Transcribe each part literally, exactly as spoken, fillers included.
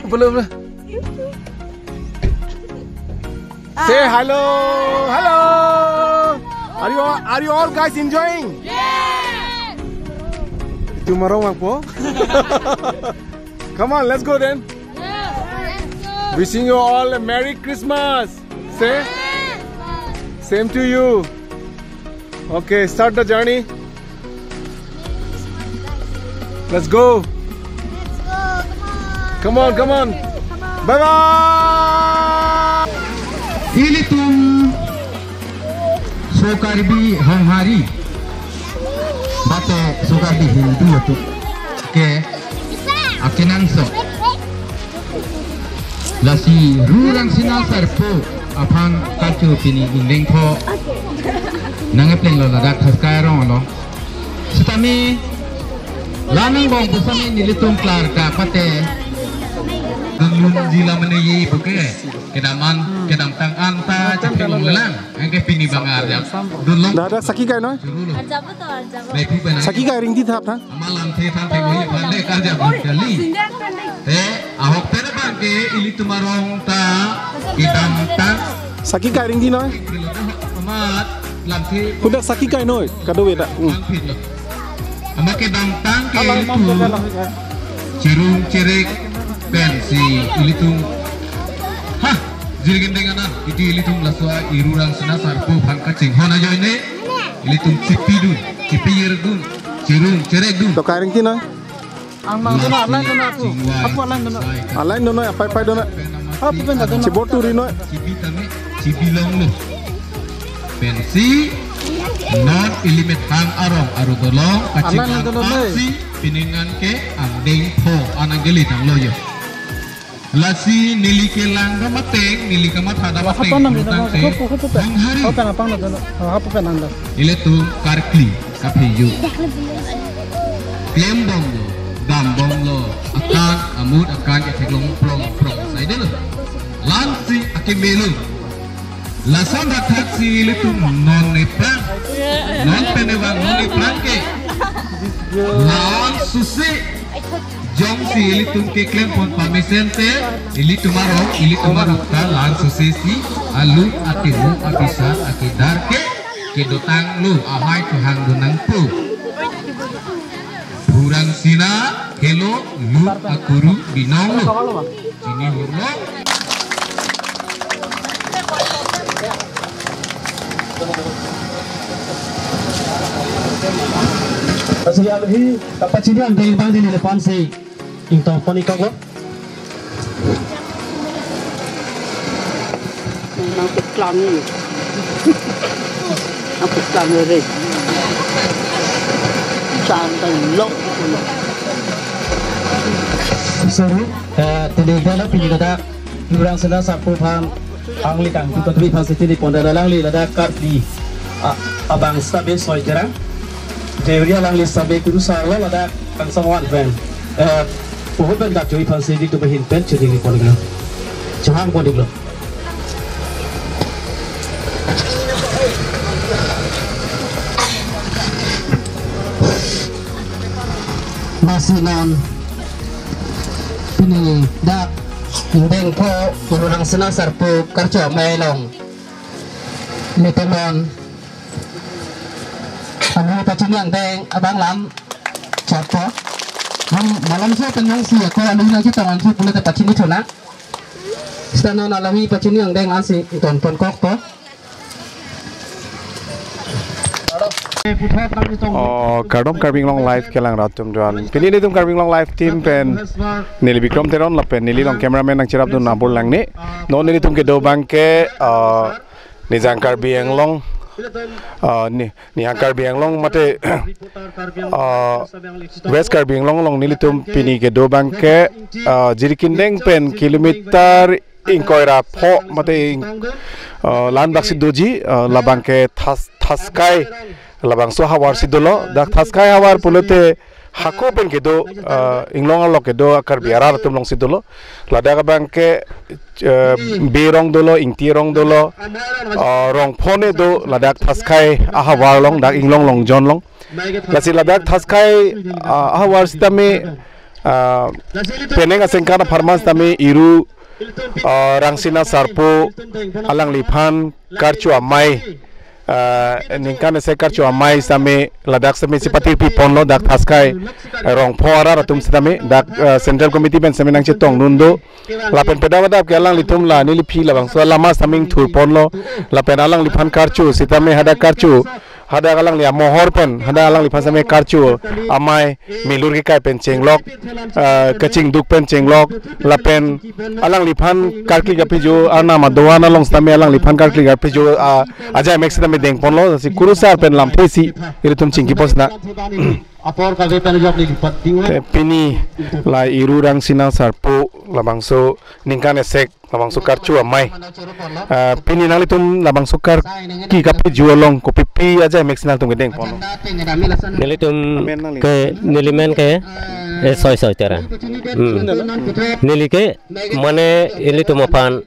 Bolo, bolo. Say hello, hello. Are you all, are you all guys enjoying? Yes. Tomorrow, Wangpo. Come on, let's go then. Wishing you all a Merry Christmas. Say, same to you. Okay, start the journey. Let's go. Let's go. Come on, come on. Come on. Bye bye. Ilitum so Karbi Honghari, mate so Karbi Hindu atum ke akenangsot. Lasi Ru Rangsina Sarpo aphan kacho pini ingdeng pho nangkeplenglo ladak Thaskai arong along. Sitame la nangbong pusitame nelitum klar kapate dunlunji la mane ye puke kedam an kedamtang anta chetheklonglelang. Anke pini bang arjap dunlong. Dak, dak saki kai noi? Arjap to, arjap. Lepi penang. Saki kai ringti thap tha. Amalam the than the koi phan le karjap dun kali. Te ahok pen abangke ilitum arong ta kedamtang. Saki kai ringti noi? Amat lamthe. Dak saki kai noi, kadokave ta. Hmm. Lamthe lo. Amat kedamtang ke ilitum cherung cherek pensi ilitum. Ha, jirgin dengan an, iti ilitum laso a Ru Rangsina Sarpo aphan kachinghon ajoine ilitum chipidun, chipiyirdun, cherung cherekdun. To kai ringti noi? Ang mang dona, alain dona apu. Apu alain dona. Alain dona, apai pai dona. Apu pen dona. Chibor turi noi. Chibi tame, chibi longlo. Pensi non ilimit hang arong aru dolong, alain dona, kachinghon noi. Pensi piningan ke angdeng pho anang geli tanglo yo. Lasi neli kelang dam ateng, neli kamatha dam ateng. Hapan nam dona, tangte hapu, hapu pen. Honghari. Hapu pen apang dona. Hapu pen anda. Ilitum karkli kapheju. Klembomlo, dambomlo, akan amut akan chetheklong prong prong saidelo. Lansi akemelo. Lason dak thaksi ilitum non neplang. Non penevang non neplang ke. Lason susi. Jongsi ilitum keklem pon pamesen te, ilitum arong, ilitum arong ta lason susi si, alu, atimu, abisan, akedar ke, kedotanglo, ahai kehang donangpo. Ru Rangsina, helo, lut akuru binonglo. Chini hurlo. Lasi alohi kapachini angdeng abang neli le ponsi ingtong pon-ik koklo. Nangpeklang ni. Nangpeklang ni re. Sang tang lok. Sorry, eh, tele dala pini kada Ru Rangsina Sarpo aphan alangli kangtung katupi aphan si tini pon dada alangli ladak karkli, ah, abang sitame soi terang. Jewri alangli sitame kurusarlo ladak kangsong wan pen. Eh, puhut pen kachoi aphan si di tu bahin pen cheding pon-iklo. Chehang pon-iklo. Lasi non pini dak ingdeng pho Ru Rangsina Sarpo karcho amei along nelitum non alohi pachini angdeng abang lam chapo. Nam malam so tenang si ako alohi nangchetong an so pulote pachini thunang. Sita non alohi pachini angdeng ansi ingtong pon kokpo. Oh, kardom Karbi Anglong Live kelang rat atum doan. Pini nelitum Karbi Anglong Live team pen neli Bikrom Teron lapen neli along cameraman nangcherapdun Abur Langne. Non nelitum kedo abangke, ah, Nijang Karbi Anglong, ah, ni, Nihang Karbi Anglong mate, ah, West Karbi Anglong along nelitum pini kedo abangke, ah, Jirikindeng pen kilometer ingkoi ra pho mate ing, ah, la-an dak si doji, ah, labangke Thas, Thaskai labangso ahavar si dolo. Dak Thaskai ahavar pulote hako pen kedo, ah, inglong arlo kedo Karbi arat atum along si dolo. Ladak abangke, eh, Be rong dolo, Ingti rong dolo, ah, rong phone do ladak Thaskai ahavar along, dak inglong along jon along. Lasi ladak Thaskai, ah, ahavar sitame Ah, penang asengkan apharman sitame Iru, ah, Rangsina Sarpo alangliphan karcho amei, ah, ningkan isi karcho amei sitame ladak sitame si patirpi ponlo, dak Thaskai, eh, Rongpho arat atum sitame dak, ah, Central Committee pen sitame nangchetongdun do. Lapen pedap pedap ke alanglitum la neliphi labangso alama sitame ingthur ponlo. Lapen alangliphan karcho sitame hadak karcho, hadak alangli amohor pen, hadak alangliphan sitame karcho amei milur kekai pen chenglok, eh, kachingduk pen chenglok, lapen alangliphan karkli kapijo arnam adoan along sitame alangliphan karkli kapijo, ah, ajai mek sitame dengponlo, si kurusar pen lamthe isi ilitum chingki pon sina. Apor kave pen jok ni lipat diwa. Te pini la Iru Rangsina Sarpo labangso ningkan isik labangso karcho amei. Ah, pini nanglitum labangso karkli kapijo along kopipi ajai mek si nangtum kedengpon? Nelitum Amen nangli. Ke neli men ke, eh, soi soi tera. Hmm. Neli ke mane ilitum aphan,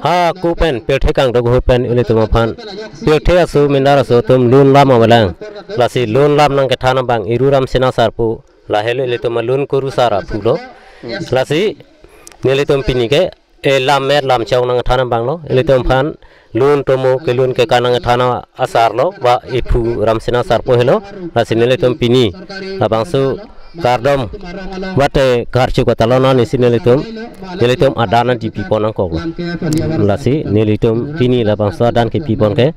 ha, ako pen pirthe kangdok ahut pen ilitum aphan pirthe aso mindar aso atum lun lam avelang. Lasi lun lam nangkethan abang Iru Rangsina Sarpo, lahelo ilitum alun kurusar aphulo. Lasi nelitum pini ke, eh, lam met lam chong nangthan abanglo. Ilitum aphan lun tomo kelun kekan nangthan asarlo, ba iphu Rangsina Sarpo helo. Lasi nelitum pini labangso kardom mate karcho katalon anisi nelitum, nelitum adan an di pipon nangkoklo. Lasi nelitum pini labangso adan kepi pon ke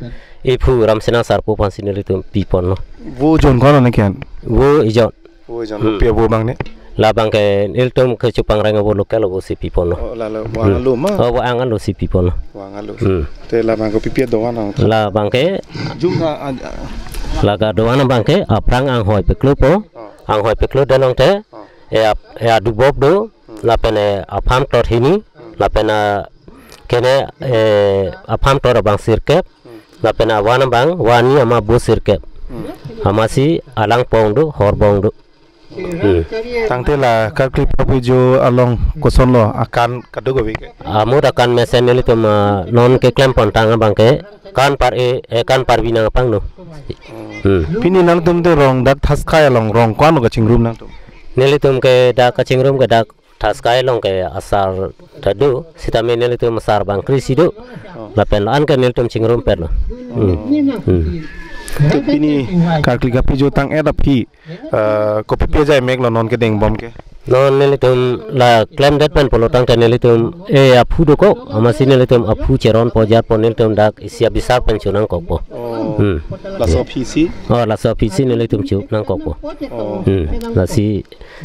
iphu Rangsina Sarpo aphansi nelitum piponlo. Vo jon ko-an ne kian? Vo ijon. Vo ijon. Hmm. Pi avo abang ne? Labang ke nelitum ke Chupang Reng avo local avo si piponlo. Oh, lalo, vo anglo ma? Oh, vo anglo si piponlo. Vo anglo. Hmm. Te labang kopipi adoan nang? Labang ke jumka, ah, ah. Laga doan abang ke aphrang anghoi peklo po. Oh. Anghoi peklo dan along te. Oh. E ap-, e adubop do. Hmm. Lapen, eh, apam tor hini. Hmm. Lapen, ah, kene, eh, apam tor abang sirkep. Hmm. Lapen avan abang, vani ama bo sirkep. Hmm. Amatsi alang pong do, hor bong do. Hmm. Tangte la karkli kapijo along kosonlo akan kadokave ke? Amut akan mesen nelitum, ah, non keklem pontang abang ke kan par-e, eh, kan parvi nangpangno. Hmm. Pini nangtum te rong dak Thaskai along rong ko-an kachingrum nangtum? Nelitum ke dak kachingrum ke dak Thaskai along ke asar ta do, sitame nelitum asar abang kre-isi do. Oh. Lapen la-an ke nelitum chingrum petlo. Hmm. Hmm. Te pini karkli kapijo tang-et aphi, eh, kopipi ajai meklo non kedengbom ke? Non nelitum la klemdet pen pulo tangte nelitum, eh, aphu dokok, amatsi nelitum aphu cheron po jar po nelitum dak isi abisar pen chonangkokpo. Oh. Hmm. Laso aphisi? Oh, laso aphisi nelitum chonangkokpo. Oh. Hmm. Lasi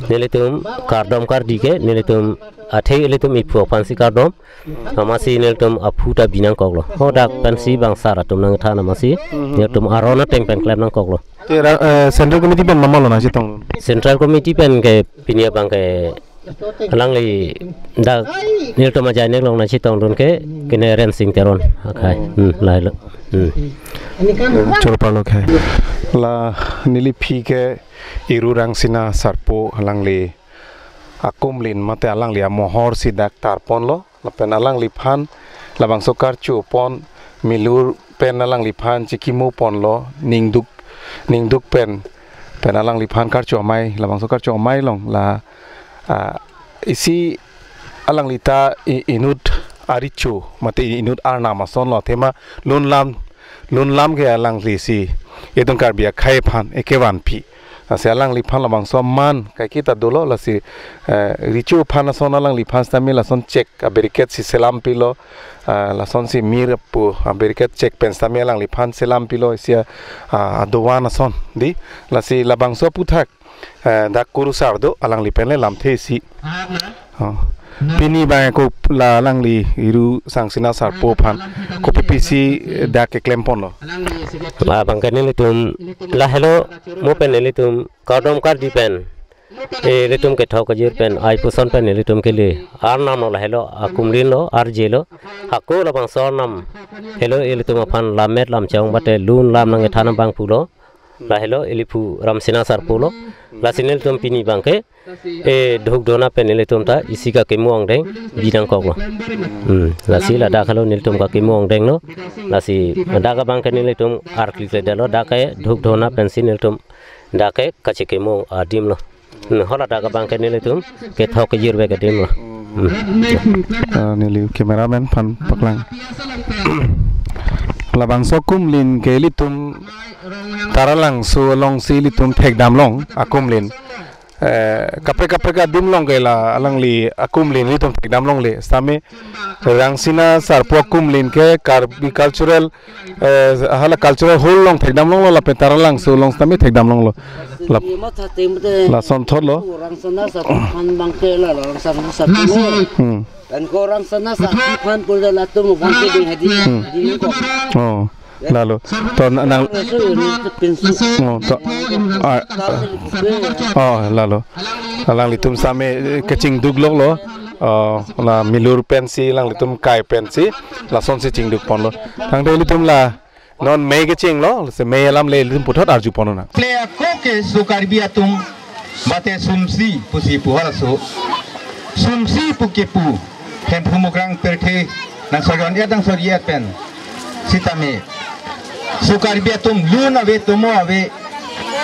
nelitum kardom kardi ke, nelitum athe ilitum iphu aphansi kardom. Amatsi nelitum aphu ta binangkoklo. Ho dak pensi bang sar atum nangthan amatsi. Mhm. Nelitum aron ateng pen klemnangkoklo. Te ra-, eh, Central Committee pen mamalo nangchetong? Central Committee pen ke pini abang ke alangli dak nelitum ajai nek along nangchetongdun ke kene Rensing Teron akhai. Hmm, lahelo. Hmm. Choro parlo akhai. La neliphi ke Iru Rangsina Sarpo alangli akumlin mate alangli amohor si dak tarponlo, lapen alangliphan labangso karcho pon milur pen alangliphan chikimo ponlo, ningduk, ningduk pen, pen alangliphan karcho amei, labangso karcho amei along la, ah, isi alangli ta i-, inut aricho mate inut arnam asonlo, athema lun lam, lun lam ke alanglisi itum Karbi akhei aphan ekevanpi. Lasi alangliphan labangso aman kaiketa dolo, lasi, eh, richo aphan ason alangliphan sitame lason chek abarricade si selam pilo, ah, lasonsi mir pu abarricade chek pen sitame alangliphan selam pilo isi a, ah, adoan ason di. Lasi labangso aphuthak, eh, dak kurusar do alangli pen le lamthe isi. Oh. Pini abang ko la alangli Iru Rangsina Sarpo aphan kopipi si dak keklem ponlo? Abang ke nelitum lahelo, mo pen nelitum kardom kardi pen, eh, ilitum kethok kejir pen, ai puson pen ilitum kele. Arnam lo lahelo, akumlin lo, arje lo. Hako labangso arnam helo ilitum aphan lam met lam chong mate lun lam nangkethan abang pulo. Lahelo iliphu Rangsina Sarpo lo. Lasi nelitum pini abang ke, eh, dhuk dhona pen ilitum ta isi kakemo angdeng binangkoklo. Hmm, lasi ladak helo nelitum kakemo angdenglo. Lasi dak abang ke nelitum arklikledetlo, dak ke dhuk dhona pensi nelitum dak ke kachekemo adim lo. Hala ta abang ke nelitum kethok kejir bek adim lo. Hmm. Ah, neli cameraman aphan paklang. Labangso akumlin ke ilitum Taralangso alongsi ilitum thekdam long akumlin. Eh, kaprek kaprek adim along ke la alangli akumlin ilitum thekdam longle. Sitame Rangsina Sarpo akumlin ke Karbi Cultural, eh, hala Cultural Hall along thekdam longlo, lapen Taralangso along sitame thekdam longlo. Lap-, lason thotlo. Rangsina Sarpo aphan abang ke la, Rangsina Sarpo. Hmm. Pen ko Rangsina Sarpo aphan pura latum abang ke ding hadi. Hmm. Hadi ko. Oh. Lalo. To na-, nang, oh, to, ah, oh, lalo. Alanglitum sitame, eh, kachingduk loklo. Oh, la milur pensi, alanglitum kai pensi, lasonsi chingduk ponlo. Tangte ilitum la non mei kechenglo, se mei alam le ilitum puthot arju ponnang. Ple ako ke Sukarbi atum mate sumsi pusi pu halaso. Sumsi pu kepu Hemphu Mukrang pirthe nang sorjon et nang sorji et pen. Sitame Sukarbi atum lun ave, tomo ave,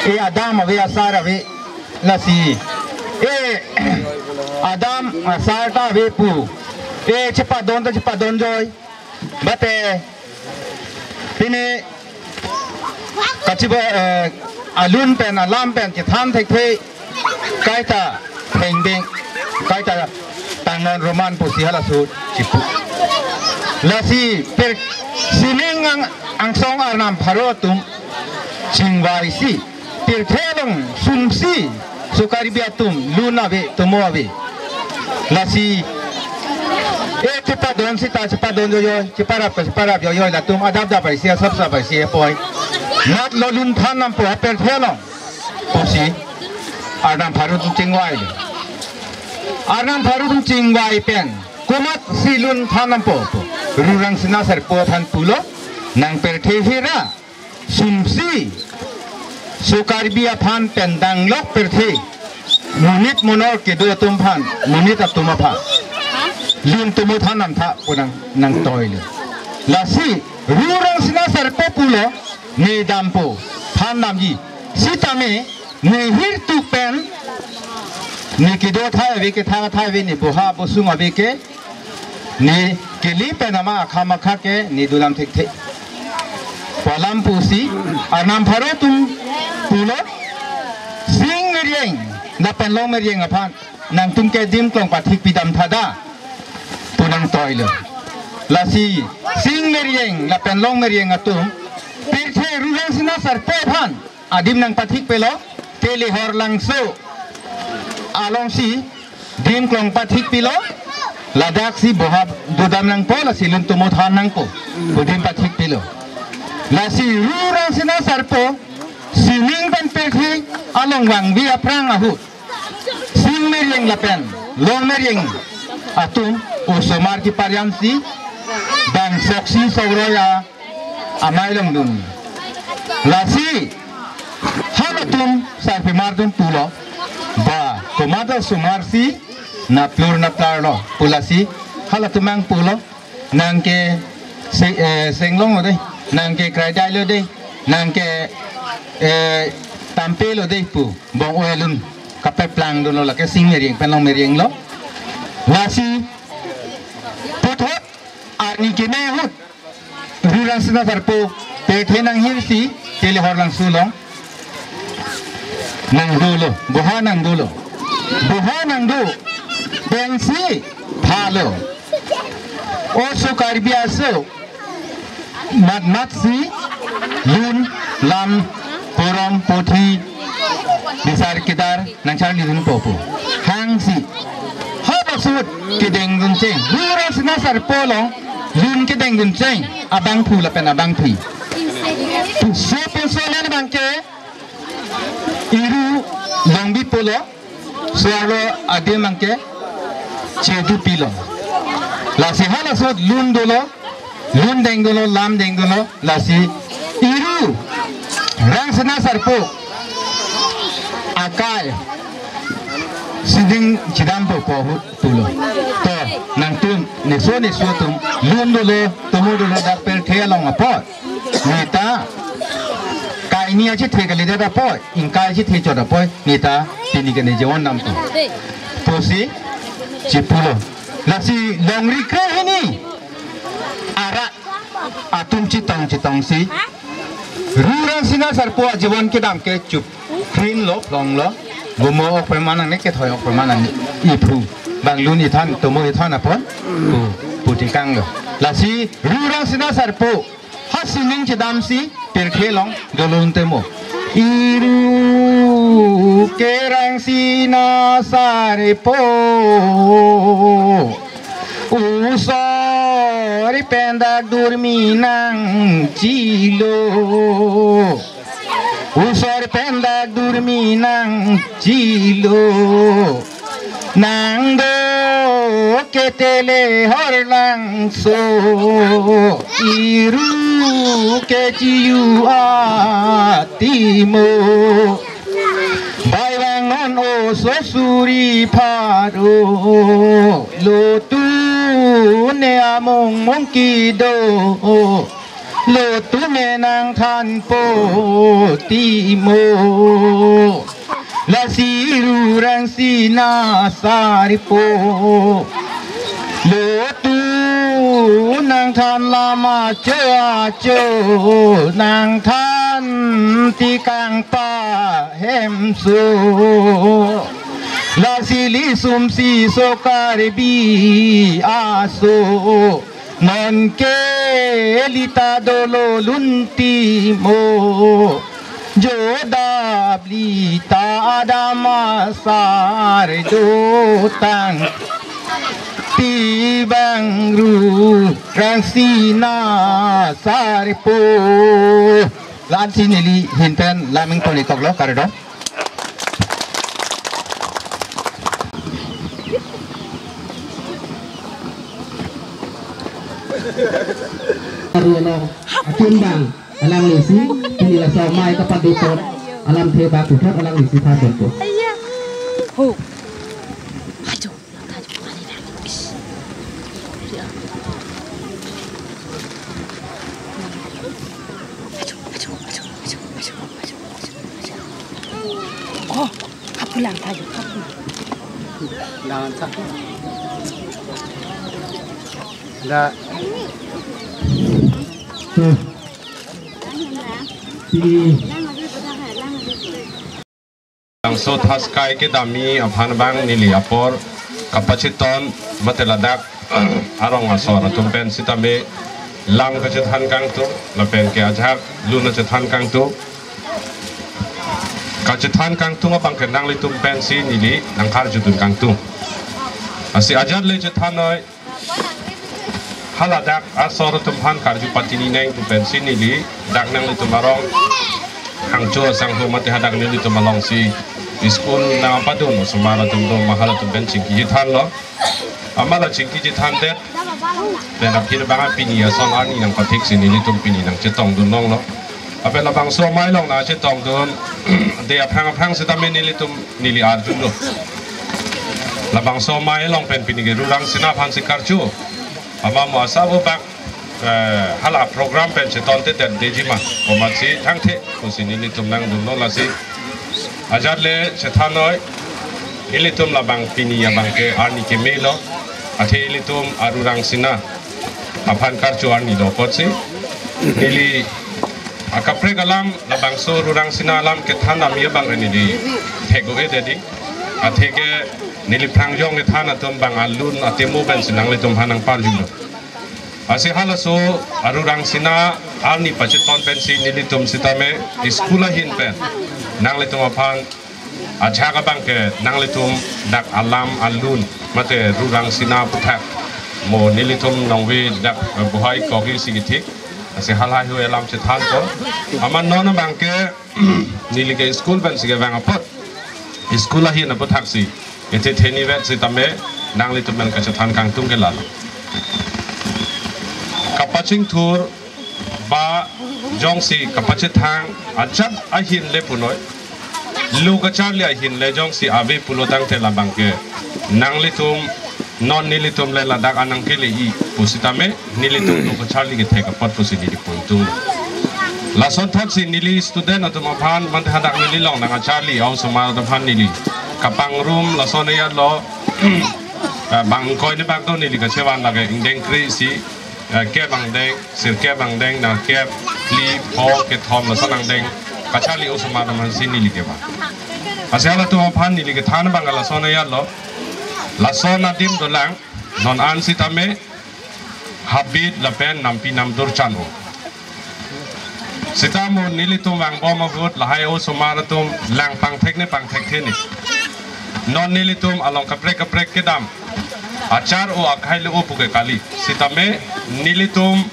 e adam ave, asar ave, lasi e adam asar ta ave pu, e chepadon ta chepadon joi. Mate pine kachiba, eh, alun pen alam pen kethan thekthe, kaita thengding, kaita tangnon roman pusi halaso chipu. Lasi per sining ang angsong arnam pharo atum chingvaisi pirthe along sumsi Sukarbi atum lun ave, tomo ave. Lasi e chepadon sita chepadon joijoi, cheparap cheparap joijoi, latum adap dap aisi, asap sap aisi apoi. Natlo lun than nampo apirthe along pusi arnam pharo atum chingvai. Arnam pharo atum chingvai pen komatsi lun than nampo pu Ru Rangsina Sarpo aphan pulo, nang pirthe hira sumsi Sukarbi aphan pen danglok pirthe monit monor kedo atum aphan, monit atum aphan lun tomo than namtha pu nang, nang toilo. Lasi Ru Rangsina Sarpo pulo, ne dampo, than namji. Sitame ne hirtuk pen ne kedo athai ave, kethan athai ave, ne boha bosung ave ke ne keli pen ama akham akha ke ne dolam thekthe. Pu alam pusi arnam pharo atum pulo, Sing Meryeng lapen Long Meryeng aphan nangtum ke adim klong pathik pidam tha da pu nang toilo. Lasi Sing Meryeng lapen Long Meryeng atum pirthe Ru Rangsina Sarpo aphan adim nang pathik pelo, Telehorlangso alongsi dim klong pathik pilo, ladaksi boha dodam nangpo, lasi lun tomo than nangpo pu dim pathik pilo. Lasi Ru Rangsina Sarpo sining pen pirthe along vangvi aphrang ahut Sing Meryeng lapen Long Meryeng atum osomar keparjamsi bang soksi sokroi amei along dun. Lasi halatum sarpimar atum pulo, ba komat osomarsi naplur naplarlo pu. Lasi halatum nang pulo, nang ke se-, eh, senglonglo dei, nang ke kraidailo dei, nang ke, eh, tampelo dei pu bong-oi alun kapeplangdunlo, lake Sing Meryeng pen Long Meryeng lo. Lasi puthot arni keme ahut Ru Rangsina Sarpo pirthe nanghirsi Telehorlangso along nangdolo, boha nangdolo, boha nangdo pensi thalo. O Sukarbi aso, mat matsi lun, lam, porom, pothi, bisar kedar nangcharlidunpo pu. Hangsi halaso ahut kedengdun cheng, Ru Rangsina Sarpo along lun kedengdun cheng abangphu lapen abangphi. Puso puso len abang ke Iru Longbi pulo, so-arlo adim abang ke Chedu pilo. Lasi halaso ahut lun dolo, lun dengdolo, lam dengdolo, lasi Iru Rangsina Sarpo akai sining chidampo pu ahut pulo. To, nangtum neso neso atum lun dolo, tomo dolo, dak pirthe along apot neta kai Ni achethe kalidet apot, ingkai achethe chot apot, neta pini ke ne jewon nampo pusi chipulo. Lasi longri kre hini arat atum chetong chetongsi Ru Rangsina Sarpo ajewon kedam ke chup krin lo, plong lo. Gomo ok preman nangne, kethoi ok preman nangne. Iphu bang lun ithan, tomo ithan apot pu, pu chingkang lo. Lasi Ru Rangsina Sarpo ha sining chedamsi pirthe along dolun temo. Iru ke Rangsina Sarpo, usor pen dak durmi nangchilo. Usor pen dak durmi nangchilo. Nang do ketele horlangso, iru ke chiyu atimo. Bai bang non oso suri pharo, lotu ne among mong kido. Lotu me nangthanpo timo. Lasi Ru Rangsina Sarpo, lotu nangthan lama cho acho, nangthan tikang pahemso. Lasi lisum si so Karbi aso, non ke lita dolo luntimo. Jodap lita adam asar dotang, ti bang Ru Rangsina Sarpo. La-ansi neli ahin pen lam ingpon-ikoklo, kardom. Aru along atum bang alanglisi, pini laso amei kapaduton alamthe bak puthot alanglisi thaponpo. Ho. Ajo. Oh, kapulang tayo, kapulang. Lang sa. Da. Hmm. Di. Bangso thaskai kedamji aphan bang neli apor kapachiton mate ladak arong asor atum pen sitame lam kachethan kangtung, lapen ke ajahak lun kachethan kangtung. Kachethan kangtung abang ke nanglitum pensi neli nangkarjudun kangtung. Lasi ajat le chethan noi. Haladak asor atum aphan karju patini nangji pu pensi neli dak nanglitum arong hangcho asangho mate hadak nanglitum alongsi school nangpadun osomar atum do mahal atum pen chingki chethanlo. Amat la chingki chethandet. Pen aphi bang pini ason arni nangpathiksi nelitum pini nangchetongdun longlo. Lapen labangso amei along nangchetongdun de aphrang aphrang sitame nelitum neli arjulo. Labangso amei along pen pini ke Ru Rangsina aphansi karju. Amat mo asabo bak, eh, hala program pen chetonte det deji ma. Komatsi thangthe pusi nelitum nangdunlo lasi. Ajat le chethan noi. Ilitum labang pini abang ke arni kemelo. Athe ilitum Ru Rangsina aphan karju arni do apotsi. Neli akaprek alam labangso Ru Rangsina alam kethan damji abang neli thek-o-e dedi. Atheke neli phrang jong kethan atum bang alun atemo pensi nanglitum aphan nangparjulo. Lasi halaso Ru Rangsina arni pachiton pensi nelitum sitame school ahin pen nanglitum aphan ajahak abang ke nanglitum dak alam alun mate Ru Rangsina aputhak mo nelitum nongve dak, eh, buhai kogi si kithik. Lasi halahai hu alam chethanpo. Amat non abang ke neli ke school pensi kevang apot school ahin aputhak si ethe theni vet sitame nanglitum pen kachethan kangtung ke lalo. Kapachingthur ba jongsi kapachethang ajat ahin le punoi. Lo kacharli ahin le jongsi ave pulo tangte labang ke nanglitum non nelitum le ladak anang kele-i pusitame nelitum lo kacharli kethek apot pusi neli pon tung. Lason thotsi neli student atum aphan mate hadak neli long nangkacharli a-osomar atum aphan neli kapangrum lason ejatlo. Eh, bang ingkoi ni bak do neli kachevan lake ingdeng kre-isi, eh, kep angdeng, sirkep angdeng, nerkep, phli, pho, kethom lason angdeng kacharli a-osomar atum aphansi neli kevan. Lasi halatum aphan neli kethan abang lason ejatlo. Lason adim dolang, non an sitame habit lapen nampi namdur chan-o. Sitame nelitum vangbom ahut lahai a-osomar atum lang pangthek ne pangthekthe ne. Non nelitum along kaprek kaprek kedam achar-o akhai le-o pu ke kali. Sitame nelitum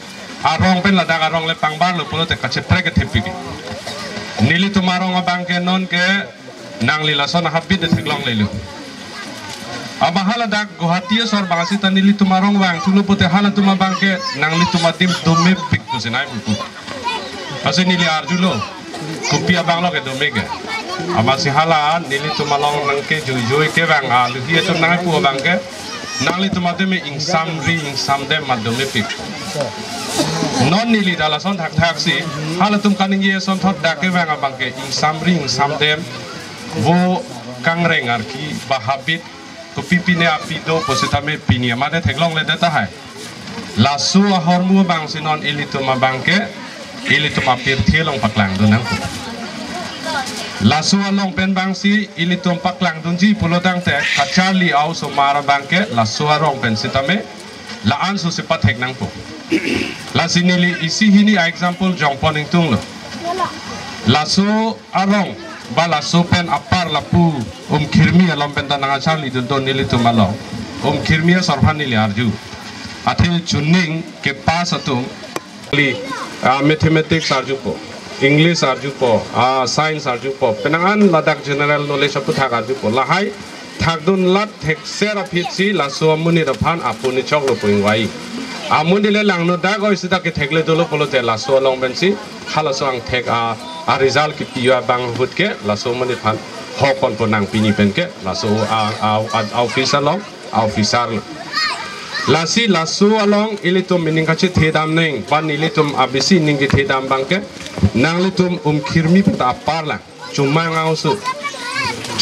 arong pen ladak arong le pangbarlo pulote kacheprek kethepik. Nelitum arong abang ke non ke nangli lason habit de theklonglelo. Aba haladak Guwahati asor abang sita nelitum arong vangthulo pulote halatum abang ke nanglitum adim domepik pusi nai pupu. Lasi neli arjulo, kopi abang lo ke dome ke. Amatsi hala nelitum along nangkejuijui kevang aluhi atum nangpu abang ke nanglitum adim ingsamri ingsamdem ma domepik. Non neli ta lason thakthaksi halatum kaningje asonthot dak kevang abang ke ingsamri ingsamdem, vo kangreng arki ba habit kopi pine api do pusitame pini amate theklongledet tahai. Laso ahormu abangsi non ilitum abang ke ilitum apirthe along paklangdun nangkok. Laso along pen abangsi ilitum paklangdunji pulo tangte kacharli a-osomar abang ke laso arong pen sitame la-an susi pathek nangpo. Lasi neli isi hini a-example jongpon ingtunglo. Laso arong ba laso pen apar lapu Umkhirmi along pen ta nangkacharlidun to nelitum along. Umkhirmi asor aphan neli arju. Athe chuning kepass atum, neli, ah, mathematics arjupo, English arjupo, ah, science arjupo, penang an ladak general knowledge aputhak arjupo. Lahai thakdun lat thekser aphitsi laso amonit aphan apu ni choklo pu ingvai. Amonit le langno dak oi sita kethekle dolo pulote laso along pensi halaso angthek a, a-result kipi abang ahut ke laso amonit aphan hokon po nang pini pen ke laso a, a, a, a-office along a-officer lo. Lasi laso along ilitum ining kachethedam neng, ban ilitum abisi ining kethedam abang ke nanglitum Umkhirmi pen ta apar lang. Chumang a-oso.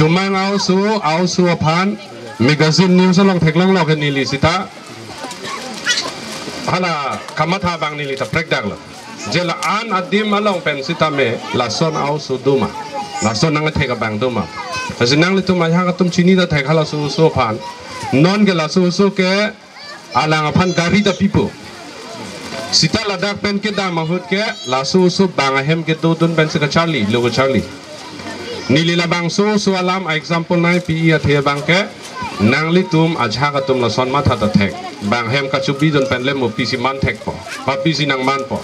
Chumang a-oso, a-oso aphan magazine news along theklonglo ke neli sita hala kamatha abang neli ta prekdaklo. Je la-an adim along pen sitame lason a-oso doma, lason nangthek abang doma. Lasi nanglitum ajahak atum chini ta thek halaso oso aphan. Non ke laso oso ke alang aphan gari ta pipo. Sita ladak pen kedam ahut ke laso oso bang ahem kedodun pensi kacharli, lo kacharli. Neli labangso oso alam a-example nangpi-i athe abang ke nanglitum ajahak atum lason matha ta thek. Bang ahem kachobidun pen le mo pisi man thekpo, ba pisi nangmanpo.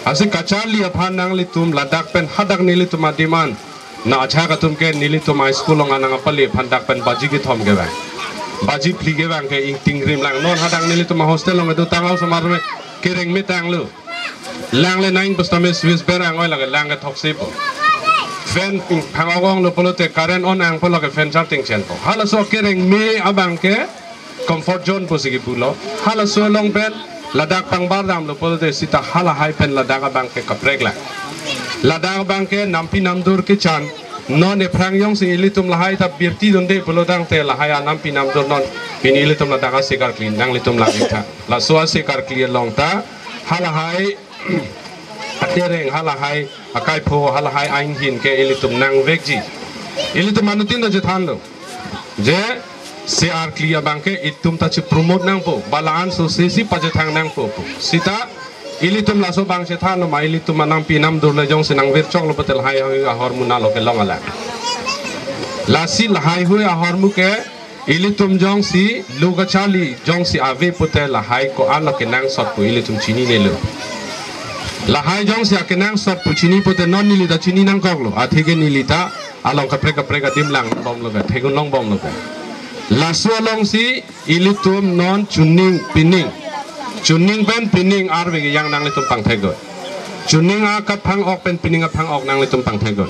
Lasi kacharli aphan nanglitum ladak pen hadak nelitum adim an na ajahak atum ke nelitum a-school along anang apali aphan dak pen baji kethom kevang, baji phli kevang ke ingtingrim lang. Non hadak nelitum a-hostel along kedotang a-osomar me kereng me tanglo. Lang le nang pusitame switch ber angoi lake lang ke thoksepo. Fan phang-ok onglo pulote current on angpo lake fan charting chenpo. Halaso kereng me abang ke comfort zone pusi kipulo. Halaso along pen ladak pangbar damlo pulote sita halahai pen ladak abang ke kaprek lang. Ladak abang ke nampi namdur kechan. Non ephrang jongsi ilitum lahai ta birtidunde pulo tangte lahai anampi namdur non pini ilitum ladak ase karkli nanglitum lang itha. Laso ase karkli along ta halahai atereng, halahai akaipho, halahai ainghin ke ilitum nangvekji. Ilitum anuttin ta chethanlo. Je ase karkli abang ke itum ta che-promote nangpo, ba la-an so sesi pachethang nangpo pu. Sita ilitum laso abang chethanlo ma, ilitum anampi namdur le jongsi nangvirchoklo pulote lahai ahormu nalo kelong alang. Lasi lahai hui ahormu ke ilitum jongsi lo kacharli jongsi ave pulote lahai ko-an lo kenangsot pu ilitum chininelo. Lahai jongsi akenangsot pu chini pulote non neli ta chini nangkoklo. Athe ke neli ta along kaprek kaprek adim langbomlo ke, theklongbomlo ke. Laso alongsi ilitum non chuning pining, chuning pen pining arve kejang nanglitum pangthekdun. Chuning akaphang-ok pen pining aphang-ok nanglitum pangthekdun.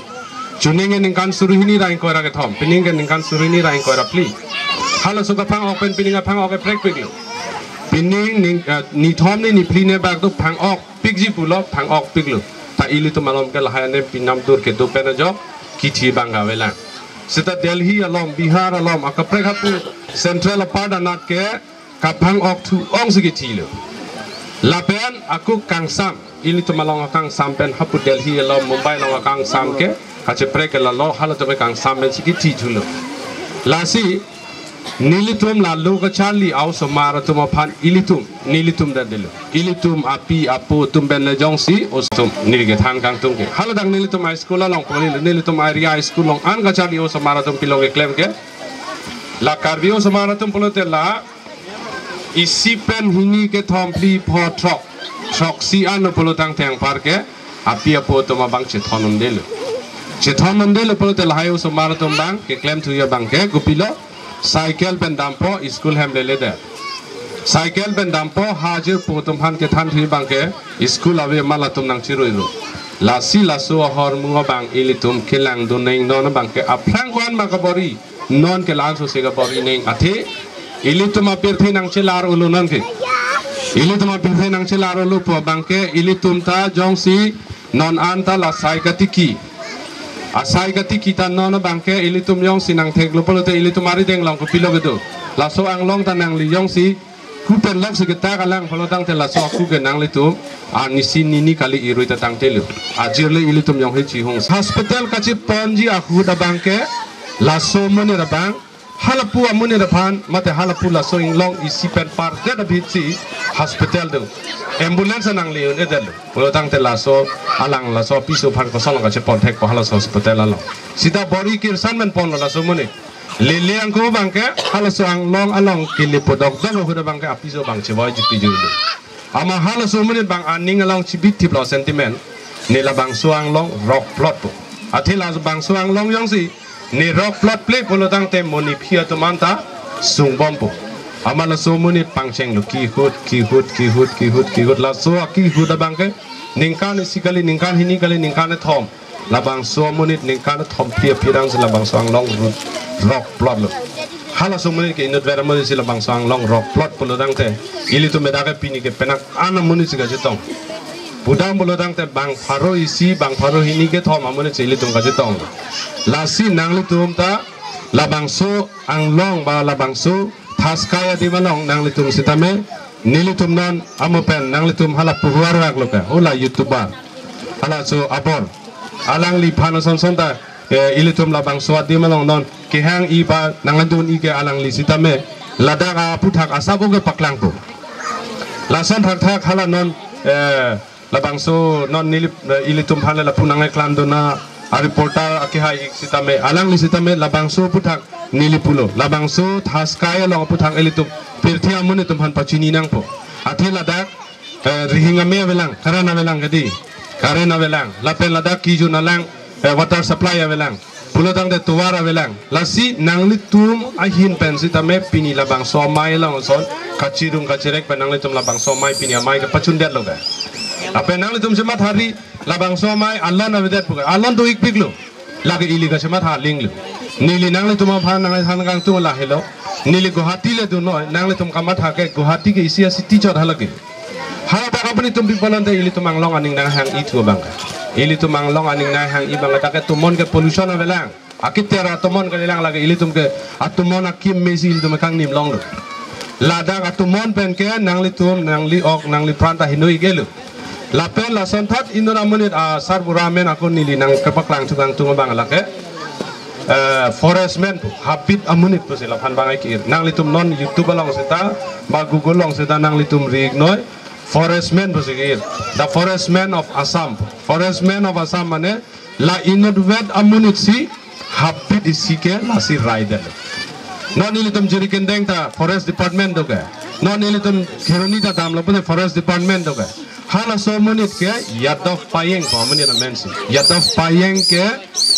Chuning ke ningkan suri hini ra ingkoi ra kethom, pining ke ningkan suri hini ra ingkoi ra phli. Halaso kaphang-ok pen pining aphang-ok ke prekpiklo. Pining ning, eh, nithom ni niphli ne bak do phang-ok pikji pulo, phang-ok piklo. Ilitum alom ke lahai anempi namdur kedo pen ajok kithi abang avelang. Seta Delhi alom, Bihar alom, akaprek hapu central apar anat ke kaphang-okthu ongsi kithilo. Lapen ako kangsam, ilitum along akangsam pen hapu Delhi alom, Mumbai along akangsam ke kacheprek ke lalo, halatum ke kangsam pensi kithithulo. Lasi nelitum lalo kacharli a-osomar atum aphan ilitum, nelitum ta delo. Ilitum api apo atum pen le jongsi osomar atum neli kethan kangtung ke. Haladak nelitum a-school along pulotangte, nelitum area school along an kacharli osomar atum pilo keklem ke. La Karbi osomar atum pulote la isi pen hini kethom phli pho throk, throksi an pulotangte anpar ke api apo atum abang chethon undelo. Chethon undelo pulote lahai osomar atum abang keklemthu abang ke kopilo, cycle pen dampo, school hem leledet. Cycle pen dampo, ha jirpo atum aphan kethan thu abang ke school ave ma latum nangchiruiru. Lasi laso ahormu abang ilitum kelangdun nangji, non abang ke aphrang ko-an ma kabor-i, non ke la-an sose kabor-i nangji. Athe ilitum apirthe nangchelar olo non ke. Ilitum apirthe nangchelar olo pu abang ke ilitum ta jongsi non anta la sai katiki, asai katiki ta non abang ke ilitum jongsi nangtheklo pulote ilitum arideng along kopilo kedo. Laso anglong ta nangli jongsi ku pen loksi ketak alang pulotangte laso aku ke nanglitum anisi nini kali, irui ta tangtelo. Ajirle ilitum jongsi chihung. Hospital kacheponji ahut abang ke laso amonit abang, halapu amonit aphan mate halapu laso inglong isi pen pardet abitsi hospital do. Ambulance nangli un-edetlo. Pulotangte laso alang laso apiso aphan koson along kachepon thekpo halaso hospital along? Seta bor-i kirsan pen ponlo laso amonit. Lele angko abang ke halaso anglong along kelepo dokdok ahut abang ke apiso abang chevoi jipi julo. Amat halaso amonit abang aning along chibithiplo sentiment, ne labangso anglong rokplotpo. Athe labangso anglong jongsi ne rokplotple pulotangte monit aphi atum anta sungbompo. Amat laso amonit pangchenglo, kihut, kihut, kihut, kihut, kihut. Laso akihut abang ke ningkan isi kali, ningkan hini kali, ningkan kethom. Labangso amonit ningkan kethom phli aphi rang si labangso anglong rut rokplotlo. Halaso amonit ke inutvet amonit si labangso anglong rokplot pulotangte ilitum medak ke pini ke penak an amonit si kachetong. Pudam pulotangte bang pharo isi, bang pharo hini kethom amonit si ilitum kachetong. Lasi nanglitum ta labangso anglong ba labangso Thaskai adim along nanglitum sitame, nelitum non amo pen nanglitum hala puhuar raklo ke, hala YouTuber, halaso abor, alangliphan asonson ta, eh, ilitum labangso adim along non kehang-i ba nangdun-i ke alangli sitame ladak aputhak asap ke paklangpo. Lason thakthak hala non, eh, labangso non neli, eh, ilitum aphan le lapu nangkeklamdun a-reporter akehai-ik sitame, alangli sitame labangso aputhak neli pulo. Labangso Thaskai along aputhak ilitum pirthe amonit atum aphan pachini nangpo. Athe ladak, eh, rihing ame avelang, current avelang kedi. Current avelang. Lapen ladak kijun alang, eh, water supply avelang. Pulotangte tovar avelang. Lasi nanglitum ahin pen sitame pini labangso amei along ason kachirung kachirek pen nanglitum labangso amei pini amei kepachundetlo ke. Lapen nanglitum chematha ri labangso amei alon avedet pu ke. Alon do-ikpiklo. Lake ili kachematha alinglo. Neli nanglitum aphan nangthan kangtung lahelo. Neli Guwahati le dunnoi, nanglitum kamatha ke Guwahati ke isi a-city chot halake. Haladak apuni tum pi pulote ilitum anglong aning nanghang-ithu abang ke. Ilitum anglong aning nanghang-i abang ke, dak ke tomon ke pollution avelang. Akiter atomon kalilang lake, ilitum ke atomon akim mesi ilitum kangnim longlo. Ladak atomon pen ke nanglitum, nangli-ok, nangliphan ta heno-ik-etlo. Lapen lason thot inut amonit asarbura amen ako neli nangkepaklangthu kangtung abang lake, eh, forest man pu, habit amonit pusi laphan abang ke-ir. Nanglitum non YouTube along seta ba Google along seta nanglitum ri-iknoi, forest man pusi ke-ir. The Forest Man of Assam. Forest Man of Assam mane la inutvet amonit si habit isi ke lasi raidet. Non ilitum Jirikindeng ta forest department do ke. Non ilitum Kheroni ta damlo pute forest department do ke. Halaso amonit ke Yadav Payeng pu amonit amensi. Yadav Payeng ke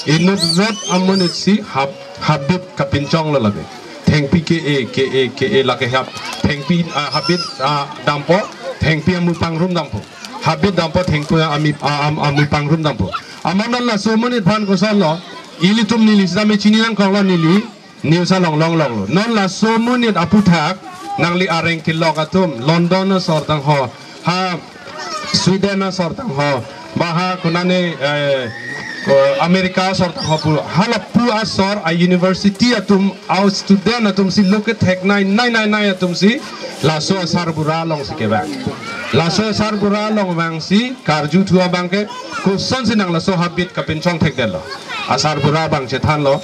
inutvet amonit si hab-, habit kapinchonglo lake. Thengpi ke-e, ke-e, ke-e lake hab-, thengpi, ah, habit, ah, dampo, thengpi amui pangrum dampo. Habit dampo, thengpi ami, ah, am-, amui pangrum dampo. Amat non laso amonit aphan kosonlo, ilitum neli sitame chini nangkoklo, neli news along longlonglo. Non laso amonit aputhak nangli areng kelok atum, London asor tangho, ha Sweden asor tangho, Baha konane, eh, ko America asor ta ho pu, hala pu asor a university atum, a student atum si lo kethek nai nai nai nai atum si laso asarbura along si kevang. Laso asarbura along vangsi karjuthu abang ke, kosonsi nang laso habit kapinchong thekdetlo. Asarbura abang chethanlo,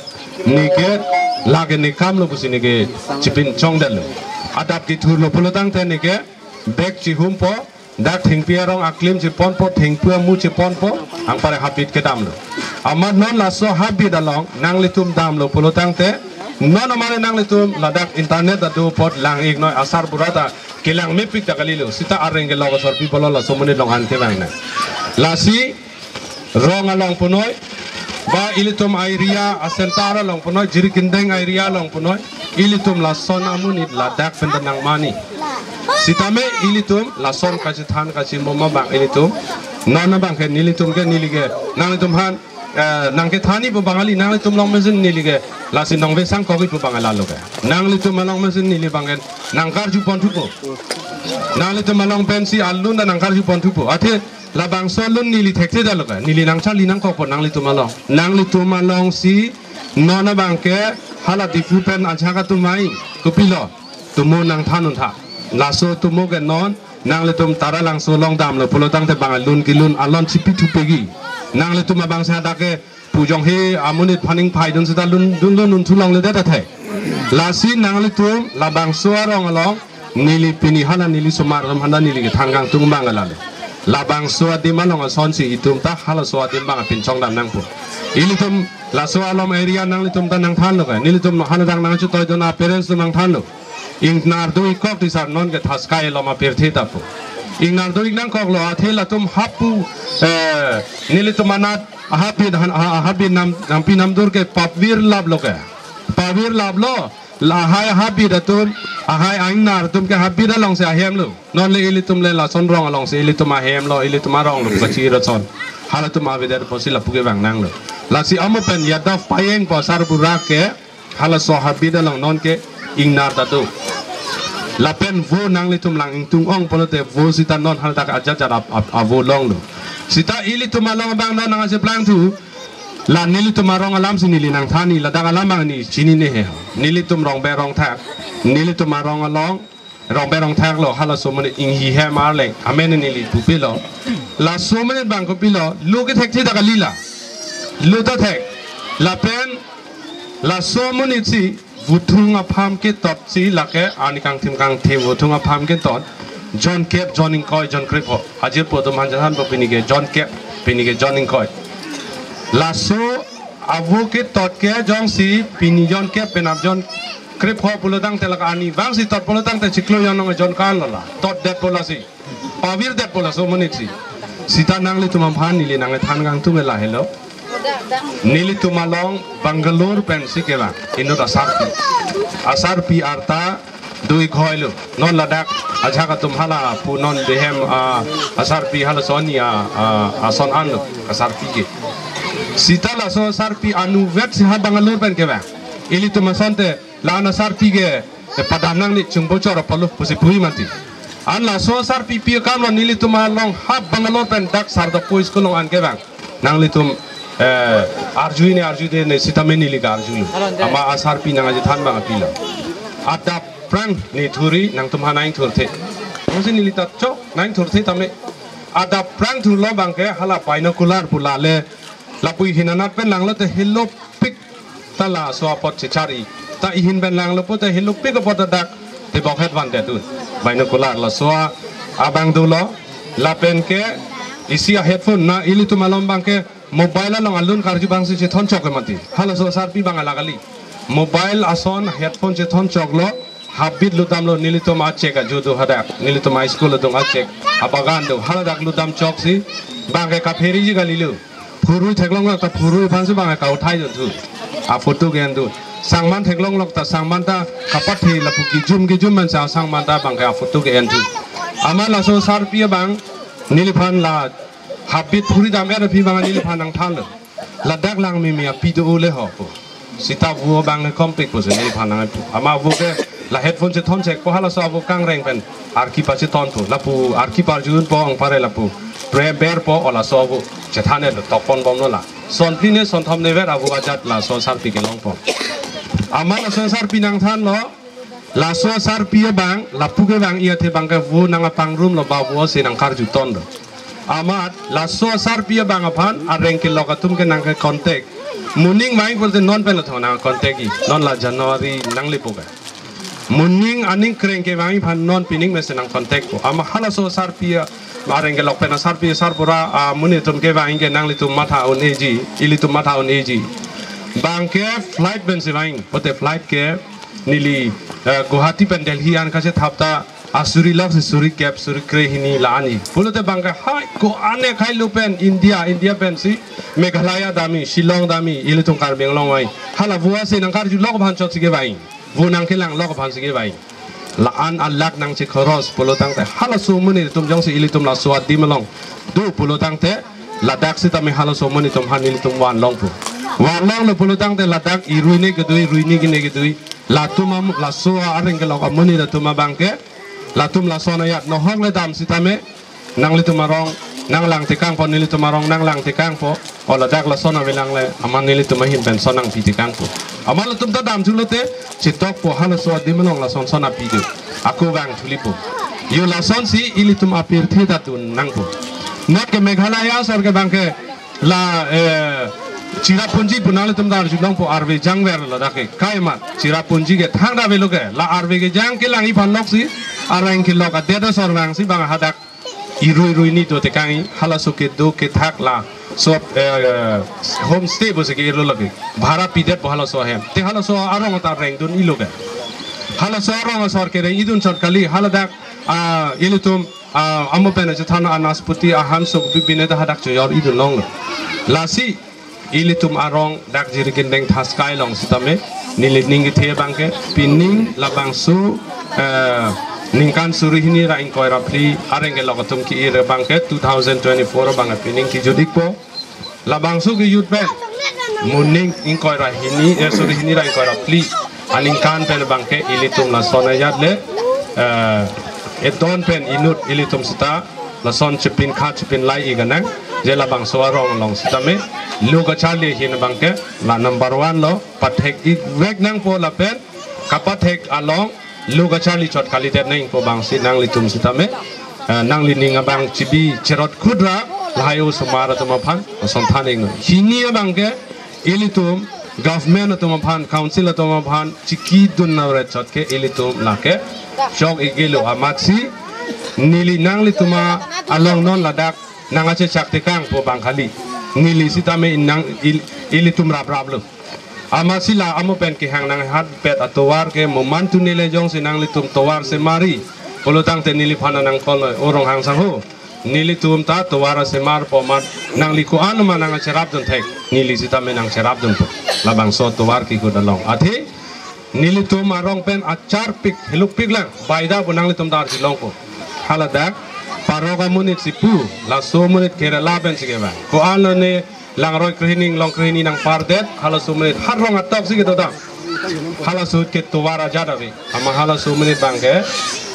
neke lake ne kamlo pusi neke chepinchongdetlo. Adap kethurlo pulo tangte neke bag chihumpo, dak thengpi arong aklim cheponpo, thengpi amu cheponpo, anpar habit kedamlo. Amat non laso habit along nanglitum damlo pulo tangte, non amare nanglitum ladak internet ta do apot lang-iknoi, asarbura ta kelang mepik ta kalilo, sita areng kelok asor pi pulo laso monit along an kelang na. Lasi rong along punoi, ba ilitum area a-center along punoi, Jirikindeng area along punoi, ilitum lason amonit ladak pen ta nangmani. Sitame ilitum lason kachethan kachimoma abang ilitum, non abang ke nelitum ke neli ke, nanglitum aphan, eh, nangkethani pu abang kali, nanglitum along mesin neli ke lasi nongvesangkok-ik pu abang lalo ke. Nanglitum along mesin neli abang ke nangkarjuponthupo. Nanglitum along pensi alun ta nangkarjuponthupo. Athe labangso alun neli thekthe detlo ke, neli nangcharli nangkokpo nanglitum along. Nanglitum along si non abang ke hala Diphu pen ajahak atum mai kopilo, tumo nangthan untha. Laso tumo ke non nanglitum Taralangso along damlo pulo tangte abang alun kelun alon chipi thupegi. Nanglitum abang si hadak ke pu jong he amonit aphan ingphaidun seta lun dun lun unthu longledet athai. Lasi nanglitum labangso arong along neli pini hala neli somar atum aphan ta neli kethan kangtung abang lalo. Labangso adim along asonsi itum ta halaso adim abang pinchong dam nangpo. Ilitum laso along area nanglitum ta nangthanlo ke. Nelitum hala dang nangchetoidun a-parents atum nangthanlo. Ingnar do-ikkok ti sar non ke thaskai along apirthe ta pu. Ingnar do-ik nangkoklo, athe latum hapu, eh, nelitum anat habit han, ha-, habit nam, nampi namdur ke pavirlaplo ke. Pavirlaplo, lahai habit atum, ahai a-ingnar atum ke habit alongsi ahemlo. Non le ilitum le lason rong alongsi ilitum ahemlo, ilitum aronglo, kachir ason. Halatum avedet apotsi lapu kevang nanglo. Lasi amo pen Yadav Payeng pu asarbura ke halaso habit along non ke ingnar ta do. Lapen vo nanglitum lang ingtung-ong pulote vo sita non haladak ajat ajat ap-, ap-, avo longlo. Sita ilitum along abang non nangcheplangthu. La nelitum arong alamsi neli nangthani, ladak alam abang neli chinine he. Nelitum Rongbe Rongthak, nelitum arong along Rongbe Rongthaklo, halaso amonit Inghihem Arleng amen neli pupilo. Laso amonit abang kopilo, lo kethekthe ta kali la. Lo ta thek. Lapen laso amonit si vuthung apham ketotsi lake arni kangthim kangthim vuthung apham ketot. Jonkep, jon ingkoi, jon krepho. Ajirpo atum aphan chethanpo pini ke jonkep, pini ke jon ingkoi. Laso avo ketot ke jongsi pini jonkep penap jon krepho pulo tangte lake arnivangsi tot pulo tangte chiklo jon nong jon kan lo la. Totdetpo lasi. Pavirdetpo laso amonit si. Sita nanglitum aphan neli nangthan kangtung lahelo. Nelitum along Bangalore pensi kevang inut asarpi. Asarpi arta do-ik hoilo. Non ladak ajahak atum hala pu non dehem, ah, asarpi halason a, ah, ason anlo asarpi ke. Sita laso asarpi anuvetsi ha Bangalore pen kevang. Ilitum asonte la-an asarpi ke, eh, padam nangne chungbo chor apalo pusi pu-i mati. An laso asarpi pi akamlo nelitum along ha Bangalore pen dak Sardakpo school along an kevang. Nanglitum, eh, arjune arjudene sitame neli karjulo. Ama asarpi nangchethan abang pilo. Adap aphrang ne thuri nangtum aphan nangthurthe. Pusi neli ta chok nangthurthe tame. Adap aphrang thurlo abang ke hala binocular pu la le. Lapu ihin anat pen langlote helopik ta laso apot chechari. Ta ihin pen langlo pote helopik apot ta dak tebok het vandetdun. Binocular laso abang dolo. Lapen ke isi a-headphone na ilitum along abang ke mobile along alun karju abangsi chethon chok ke mati. Halaso asarpi abang la kali. Mobile ason headphone chethon choklo. Habit lutdamlo nelitum a-check aju do hadak. Nelitum a-school adung a-check. Abagan do. Haladak lutdam choksi. Abang ke kapheriji kalilo. Phurui theklonglok ta phurui aphansi abang ke kauthaidunthu. A-photo ke endun. Sangman theklonglok ta sangman ta kapathe lapu kijum kijum man sa sangman ta abang ke a-photo ke endun. Ama laso asarpi abang neliphan la habit phuri dam-et aphi abang neliphan nangthanlo. Ladak Langmimi api do-o le ho pu. Sita vo abang le kompik pusi neliphan nangpu. Ama vo ke La headphone chethon chekpo halaso avo kangreng pen arki pachethonpo. Lapu arki parjunpo, ong pare lapu. Bre berpo, o laso avo chethan-et tokpon bomlo la. Son phli ne son thom ne ver avo ajat laso asarpi kelongpo. Amat laso asarpi nangthanlo. Laso asarpi abang, lapu kevang-i athe abangke vo nangpangrum lo ba vo si nangkarjuton lo. Amat laso asarpi abang aphan areng kelok atum ke nangke contact. Moning vang pulote non pen lo thong nang contact-i. Non la January nanglepo ke. Moning aning kreng kevang-i aphan non pining mesen nang contact-po. Amat halaso asarpi a, areng kelok pen asarpi asar pura, amonit atum kevang-i ke nanglitum matha un-eji, ilitum matha un-eji. Abangke flight pensi vang-i, pulote flight ke neli, eh, Guwahati pen Delhi an kachethap ta asuri lok si suri kep, suri krehini la an-i. Pulote abangke hai ko-an ekhai lo pen India, India pensi Meghalaya damji, Shillong damji, ilitum Karbi Anglong vang-i. Hala vo si nangkarjulok aphan chotsi kevang-i. Vo nangkelang lok aphansi kevang-i. La-an alak nangchekhoros pulotangte halaso amonit atum jongsi ilitum laso adim along do pulotangte ladak sitame halaso amonit atum aphan ilitum van longpo. Van longlo pulotangte ladak irui ne kedui, rui ne kine kedui. Latum am-, laso areng kelok amonit atum abangke. Latum lason ajat nohok le dam sitame nanglitum arong nanglang tekangpo, nelitum arong nanglang tekangpo. O ladak lason avelang le amat nelitum ahin pen son nangpi tekangpo. Amat latum ta damjulote chetokpo halaso adim along lason son api do. Ako vang thulipo. Yo lasonsi ilitum apirthe ta dun nangpo. Not ke Meghalaya asor ke abangke la, eh, Cherrapunji pu nanglitum ta arjulongpo, arve jangver ladak ke. Kaimat Cherrapunji ke thangta avelo ke. La arve kejang kelang-i aphan loksi areng kelok adet asor vangsi abang hadak irui rui ni do tekang-i, halaso kedo kethak la, so, eh, homestay pusi ke-irlo lagi. Bhara pidetpo halaso ahem. Te halaso arong ta rengdun-ilo ke. Halaso arong asor kereng-idun chot kali, haladak, ah, ilitum, ah, amo pen chethan anaspati ahan sok bibine ta hadak chojor-idun longlo. Lasi, ilitum arong dak Jirikindeng Thaskai along sitame neli ning kethe abangke pining labangso, eh, ningkan suri hini ra ingkoi ra phli areng kelok atum ke-ir abangke two thousand twenty-four abangke pining kejut-ikpo. Labangso kejut pen moning ingkoi ra hini, eh, suri hini ra ingkoi ra phli aningkan pen abangke ilitum lason ajat le, eh, edon pen inut ilitum sita lason chepin kha chepin lai-ik anang, je labangso arong along sitame lo kacharli ahin abangke la number one lo, pathek-ik vek nangpo lapen kapathek along lo kacharli chot kalidet nangpo abangsi nanglitum sitame, eh, nanglining abang chibi cherot khudra lahai osomar atum aphan ason than-iknon. Hini abangke ilitum government atum aphan, council atum aphan chikidun nare chot ke ilitum lake chok-iklo amatsi neli nanglitum along non ladak nangkachechak tekangpo abang kali. Neli sitame inang il-, ilitum rapraplo. Amatsi la amo pen kehang nanghatpet atovar ke momantu neli jongsi nanglitum tovar semari pulotangte neliphan nangkol-noi, O Ronghang sangho. Nelitum ta tovar asemarpo amat nangli ko-an ma nangcherapdun thek, neli sitame nangcherapdunpo. Labangso tovar kehut along. Athe nelitum arong pen acharpik, helukpik lang, baida pu nanglitum ta arjulongpo. Haladak parok amonit si pu, laso amonit Kerala pensi kevang. Ko-an lone langroi krehini, inglong krehini nangpardet, halaso amonit hat rong atoksi kedo dam. Halaso ahut ke tovar ajat ave. Amat halaso amonit abangke,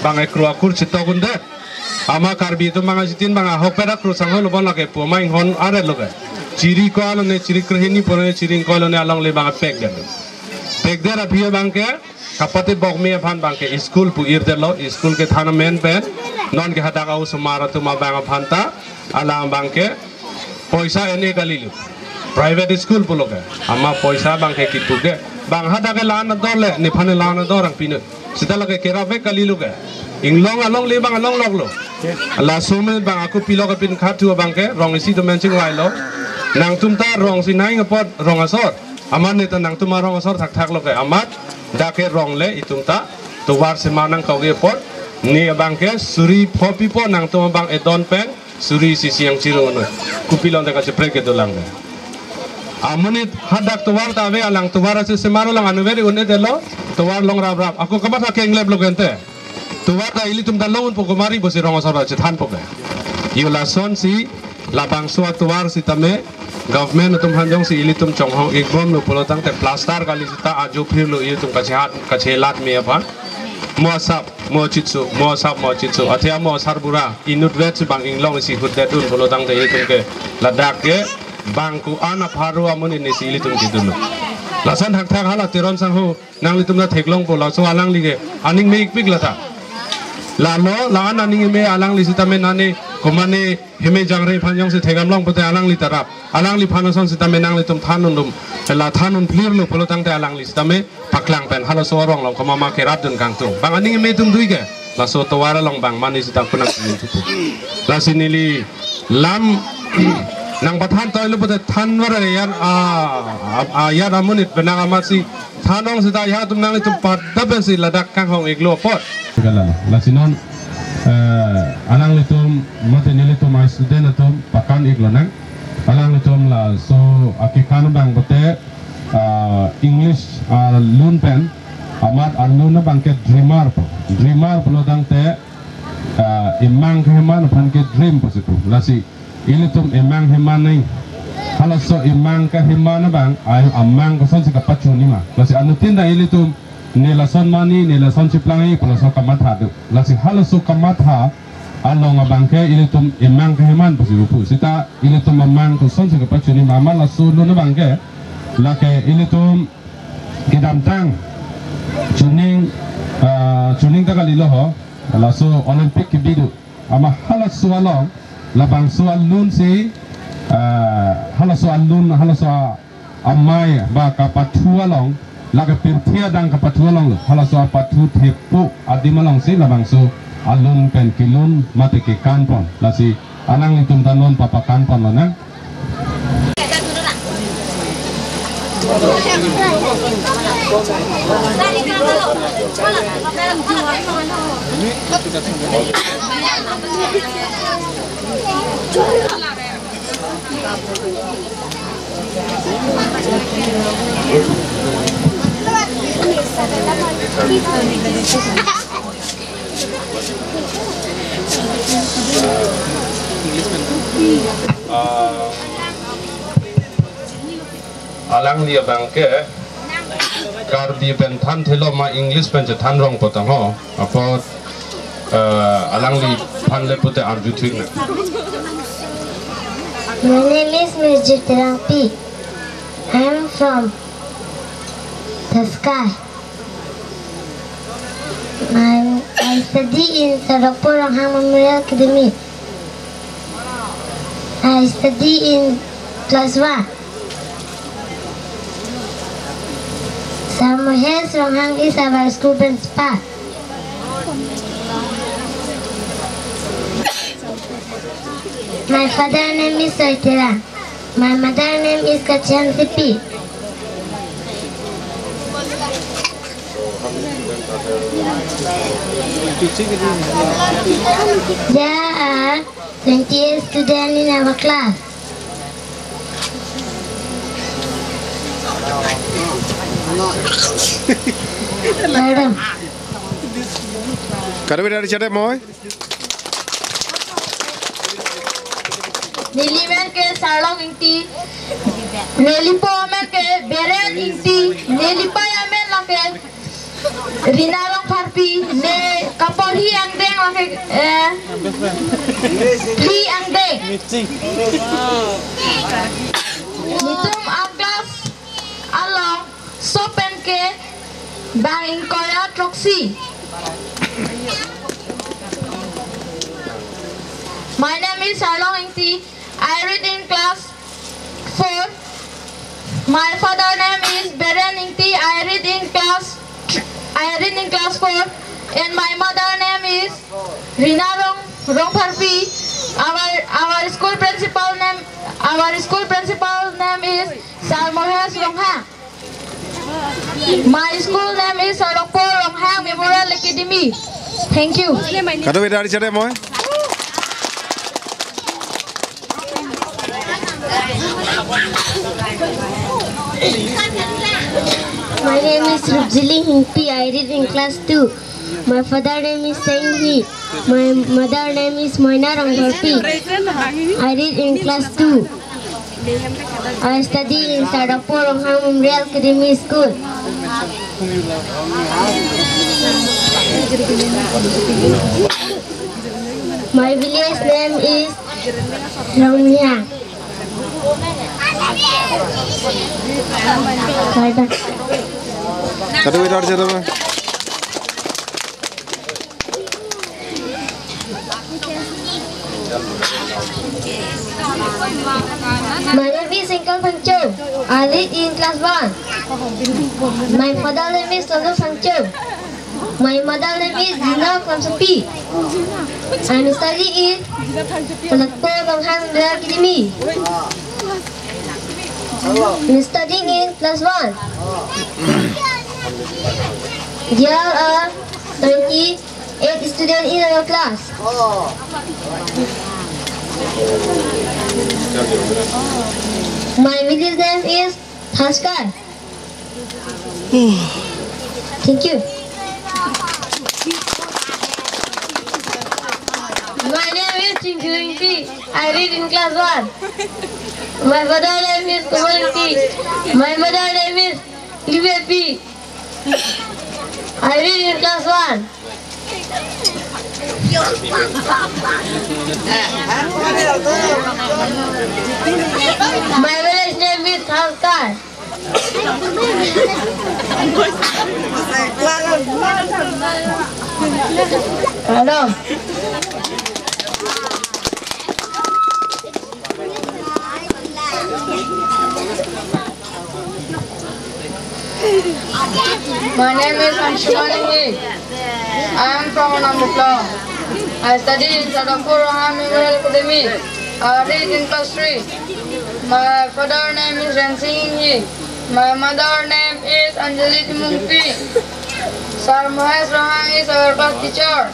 abangke kro akur chetok-undet. Amat Karbi atum abang chitin abang ahokpet akro sangho lo bon lake pu amat inghon aret lo ke. Chiri ko-an lone, chiri krehini pu lone, chiri ingkoi lone along le abang pekdet. Pekdet aphi abangke, kapate bokme aphan abangke school pu irdetlo, school kethan amen pen, non ke hadak a-osomar atum abang aphan ta, alang abangke, poisa en-e kalilo. Private school pulo ke. Amat poisa abangke kipu ke. Bang hadak ke la-an ador le, nephan la-an ador nangpinoi. Sita lake kerap vek kalilo ke. Inglong along le abang along loklo. Laso amonit abang ako pilok apin khathu abangke, rong isi atum pen chingvailo. Nangtum ta rong si nang apot rong asor. Amat ne ta nangtum arong asor thakthak lo ke. Amat dak ke rong le itum ta tovar semar nangkok-i apot. Ne abangke suri pho pipo nangtum abang edon pen suri isi si nangchirung-noi. Kopi lone kacheprek kedolang ke. Amonit hadak tovar ta ave, alang tovar asesemar along anvet un-edetlo, tovar long raprap. Ako kamatha kenglep lo ke ante. Tovar ta ilitum ta long-unpo, komari pusi rong asor ta chethanpo ke. Yo lasonsi labangso atovar sitame government atum aphan jongsi ilitum chonghong-ikbomlo pulotangte plaster kali sita ajo phirlo ilitum kachehat, kachelat me aphan. Mo asap, mo chitsu, mo asap, mo chitsu. Athe amo asarbura inutvet si bang inglong isi hutdet un pulo tangte ilitum ke ladak ke bang ko-an apharo amonit isi ilitum kedunlo. Lason thakthak hala Teron sangho nanglitum ta theklongpo, laso alangli ke aning me-ikpik la tha. Lalo, la-an aning me alangli sitame nane komane heme jangre aphan jongsi thekdamlong pote alanglita rap. Alangliphan ason sitame nanglitum than-un dum. La than-un clear lo pulo tangte alangli sitame paklang pen halaso arong along komat ma keratdun kangtung. Bang aning me atum dui ke laso tovar along bang mane sita kunang kuning tupu. Lasi neli lam nangpathan toilo pote thanvar ayat, a, a, ayat amonit penang amatsi than-ong sita ya atum nanglitum pada pensi ladak kanghong-iklo apot. Kala, lasi non, eh, alanglitum mate nelitum a-student atum pakan-iklonang. Alanglitum laso akekan abang pote, ah, English, ah, lun pen, amat alun abang ke dreamer pu. Dreamer pulo tangte, ah, emang keheman aphan ke dream pusi pu. Lasi ilitum emang heman nai. Halaso emang keheman abang, ai amang kosonsi kapachunima. Lasi anuttin ta ilitum ne lason mani, ne lason chiplang-i pu laso kamatha do. Lasi halaso kamatha along abang ke ilitum emang keheman pusi upu. Sita ilitum amang kosonsi kapachunima, amat laso lun abang ke lake ilitum kedamtang chuning, ah, chuning ta kalilo ho, laso Olympic kebi do. Amat halaso along, labangso alun si, ah, halaso alun, halaso a-, amei ba kapathu along, lake pirthe adang kapathu along lo, halaso apathu thepo adim alongsi labangso alun pen kelun mate kekanpon. Lasi alanglitum ta non papakanponlonang. Ah, alangli abang ke Karbi pen than thelo ma English pen chethan rong potang ho. Apot, eh, alangliphan le pote arju thik na. My name is Mirjit Terangpi. I am from Thaskai. I, I study in Sarokpo Ronghang Memorial Academy. I study in class one. Sir Mohesh Ronghang is our school principal. My father name is Soitera. My mother name is Kachian Sipi. There are twenty-eight students in our class. Madam. Kado beda di chate moi? Neli men ke Sarlong Ingti. Neli po men ke Beren Ingti. Neli pei amen lake Rina Rongpharpi. Ne kaporhi angdeng lake, eh, phli angdeng. Netum a-class along sopen ke bang ingkoi ra throksi. My name is Sarlong Ingti. I read in class four. My father name is Beren Ingti. I read in class, I read in class four. And my mother name is Rina Rong, Rongpharpi. Our, our school principal name, our school principal name is Sir Mohesh Ronghang. My school name is Sarokpo Ronghang Memorial Academy. Thank you. Kado beda di chate moi? My name is Rupjili Hingpi. I read in class two. My father name is Senghi. My mother name is Moina Rongpharpi. I read in class two. I study in Sarapur Ronghang Memorial Academy School. My village name is Rongnia. Kadu wedar jero. My name is Singkal Phangcho. I read in class one. My father name is Sonu Phangcho. My mother name is Dina Klamsopi. I'm studying in Kolakpo Ronghang Memorial Academy. I'm studying in class one. There are twenty-eight students in our class. My village name is Thaskar. Thank you. My name is Chingkhu Ingti. I read in class one. My father name is Kumar Ingti. My mother name is Livia P. I read in class one. My village name is Thaskar. Hello. My name is Anshuman Enghi. I am from Nambuklong. I study in Sadapur Rohan Memorial Academy. I read in class three. My father name is Rensing Enghi. My mother name is Anjali Timungpi. Sir Mohesh Rohan is our class teacher.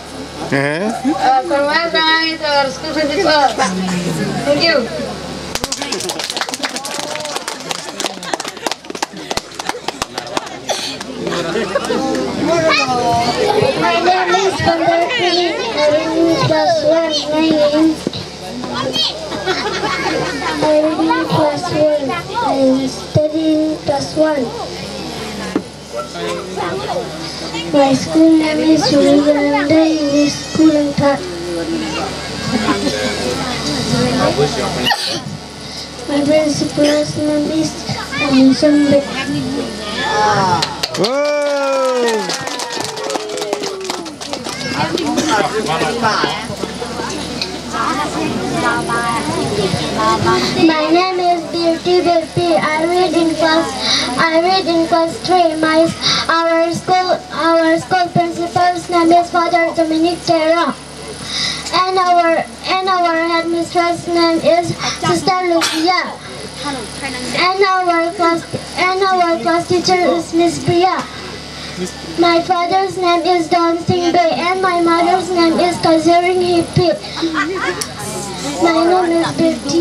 Eh? Uh, Sir Mohesh Rohan is our school principal. Thank you. My name is Pandar P. I am in class one. My name, I am in class one. I am studying class one. My school name is Vivekananda English School, Langtha. My principal's name is Anson Bey. Oh! My name is Beauty Beypi. I read in class, I read in class three. My, our school, our school principal's name is Father Dominic Terang. And our, and our headmistress name is Sister Lucia. And our class, and our class teacher is Miss Priya. My father's name is Don Singh Bey and my mother's name is Kaziring Hipi. My name is Betty.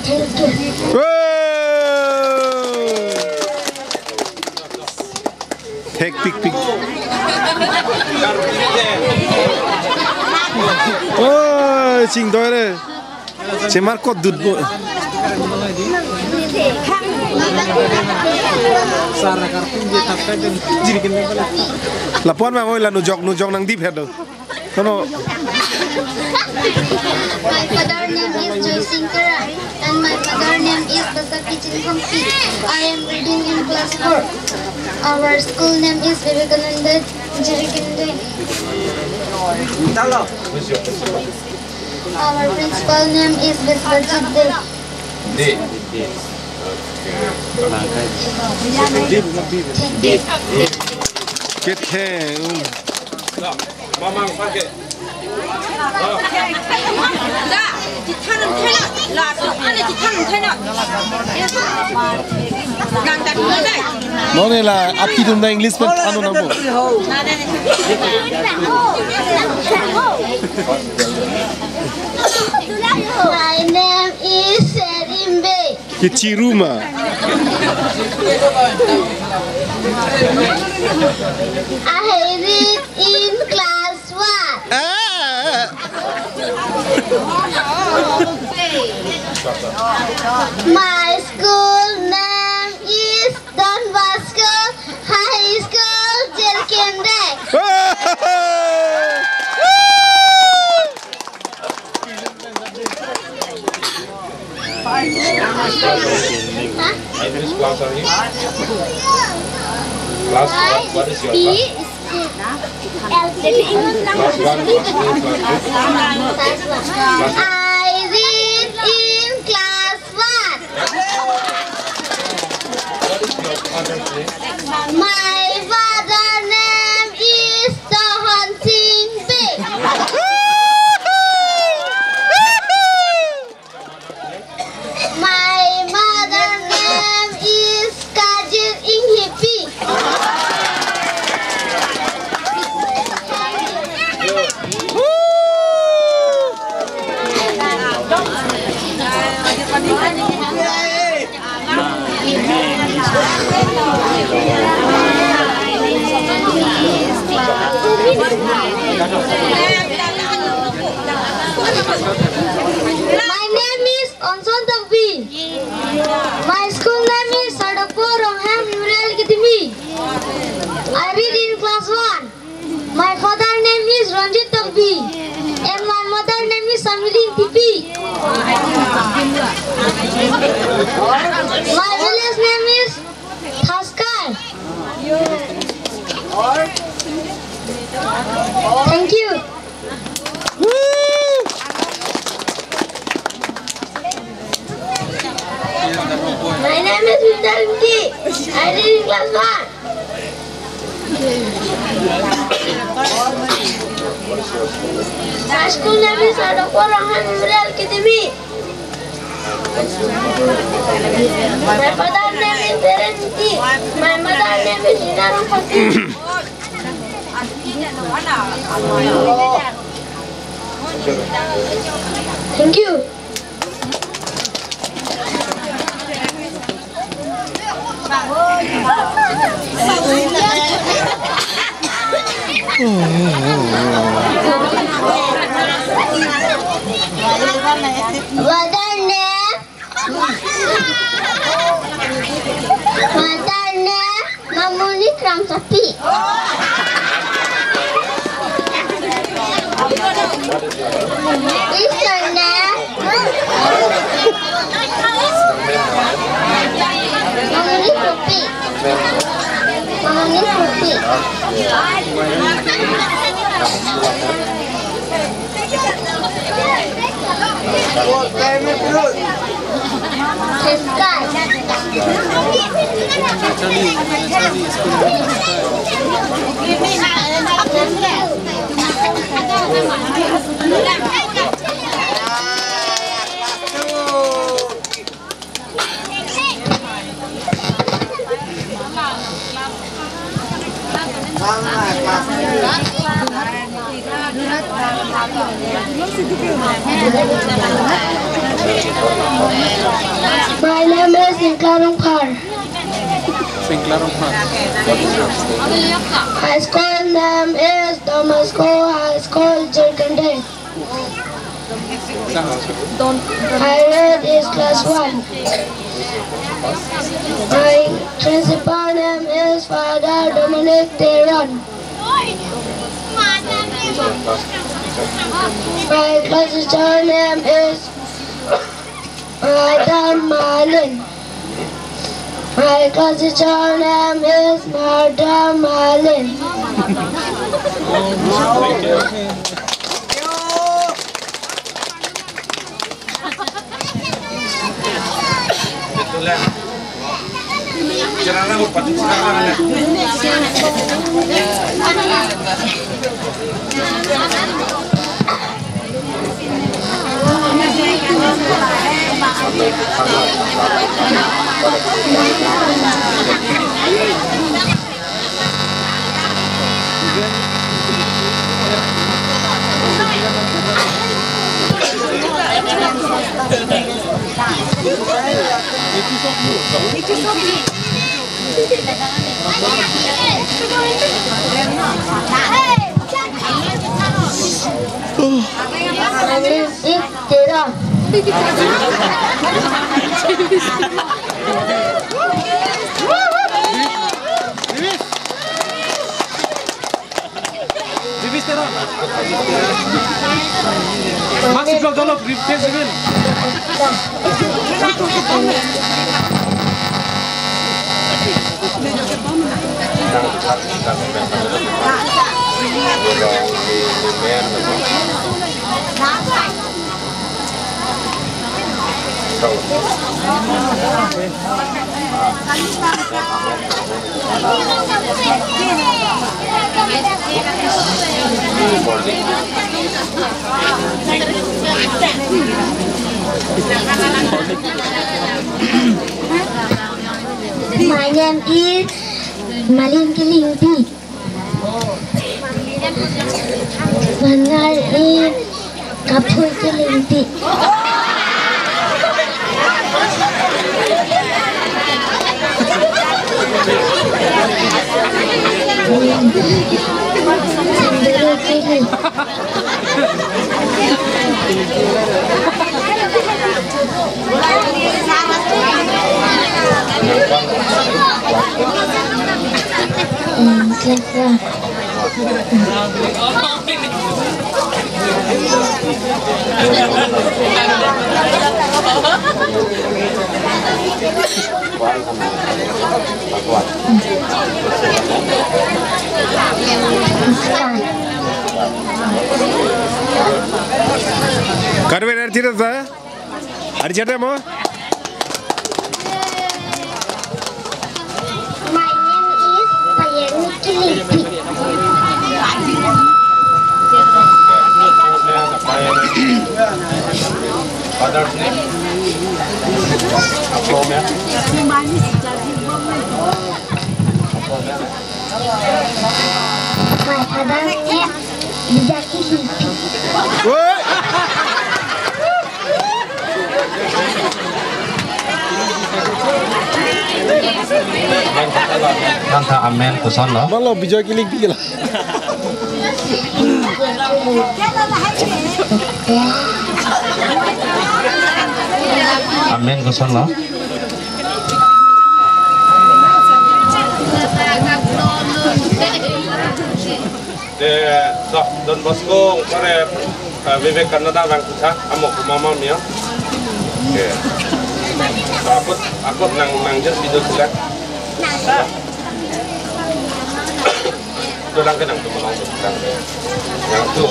Thank you. Whoa! Hek pik pik. Oh, sing doi re. Semar kot dut bo. Lapuan ma oi la nujok nujok nangdip hedo. Kono. My father name is Joy Singh Kara and my mother name is Basaki Chinkhongpi. I am reading in class four. Our school name is Vivekananda Jirikindoi. Our principal name is Biswajit Dey. Dey. Dey. Dey. Kethe, um. Mamang pakai. Nonke la aphi atum ta English pen than-o nangpo. My name is Serim Bey. Kechiru ma. I read in class one. Ah. My school name is Don Bosco High School, Jirikindek. Huh? Which class are you? Class, what, what is your class? L P. Class one, class two, class three? Class one. Class one. I read in class one. What is your father's name? My father name is Tohon Sing Bey. My mother name is Kajir Inghipi. My name is Onson Tokbi. My school name is Sadokpur Ronghang Memorial Academy. I read in class one. My father name is Ranjit Tokbi and my mother name is Samili Ingtipi. My village name is Thaskai. Thank you. My name is Victor Rimki. I read in class one. My school name is Sadokpur Ronghang Memorial Academy. My father name is Beren Ingti. My mother name is Rina Rongphar. Thank you. Father name, mother name, Mamuni Kramsapi. Sister name, Mamuni Krupi. Mamuni Krupi. My name is Singkla Rongphar. Singkla Rongphar. High school name is Don Bosco High School, Jirikindek. I read is class one. My principal name is Father Dominic Teron. My class teacher name is Madam Malin. My class teacher name is Madam Malin. Tera. Masih belum tolong, replace dulu. My name is Malin Kilingpi. Mangal e kaphul Kilingpi. Karve nanti rasa? Ari chate mo? My name is Payani Kilipi. Father's name? Apo mya? My father's name Bijaki Hilpi. Oi! Nang ta amen kosonlo? Malo Bijoy Kilik dikela. Amen kosonlo? Te, so, Don Bosco, kore, eh, Vivekananda vang kusa, amo kumama mia. Oke. So, akut, akut nang, nang just video sila. Dolang ke nang tu, dolang tu, dolang ke. Yang tu,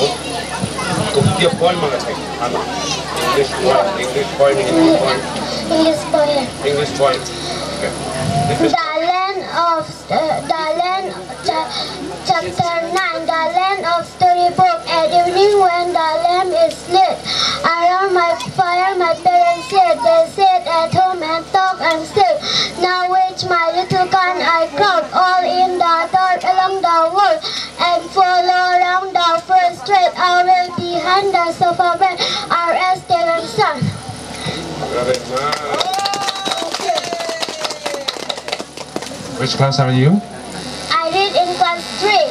tu dia point mana sih? Ano? English point, English point, English point. English point. English point. Oke. English. The land of, uh, the land, cha-, chapter nine, the land of storybook. At evening when the lamp is lit, around my fire my parents sit. They sit at home and talk and sing. Now which my little can I crop, all in the dark along the wall, and follow around the first thread away behind the sofa bed, R S Stevenson. Which class are you? I read in class three.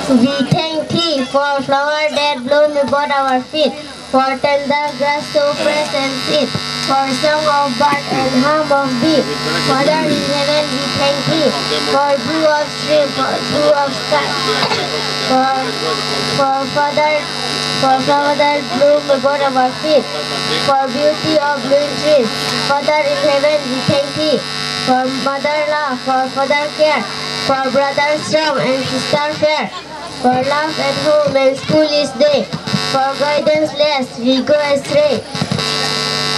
We thank thee for flower that bloom about our feet, for tender grass so fresh and sweet, for song of bird and hum of bee. Father in heaven, we thank thee for blue of stream, for blue of sky, for, for father, for father bloom about our feet, for beauty of green trees. Father in heaven, we thank thee for mother love, for father care, for brother strong and sister fair, for love at home when school is day, for guidance lest we go astray.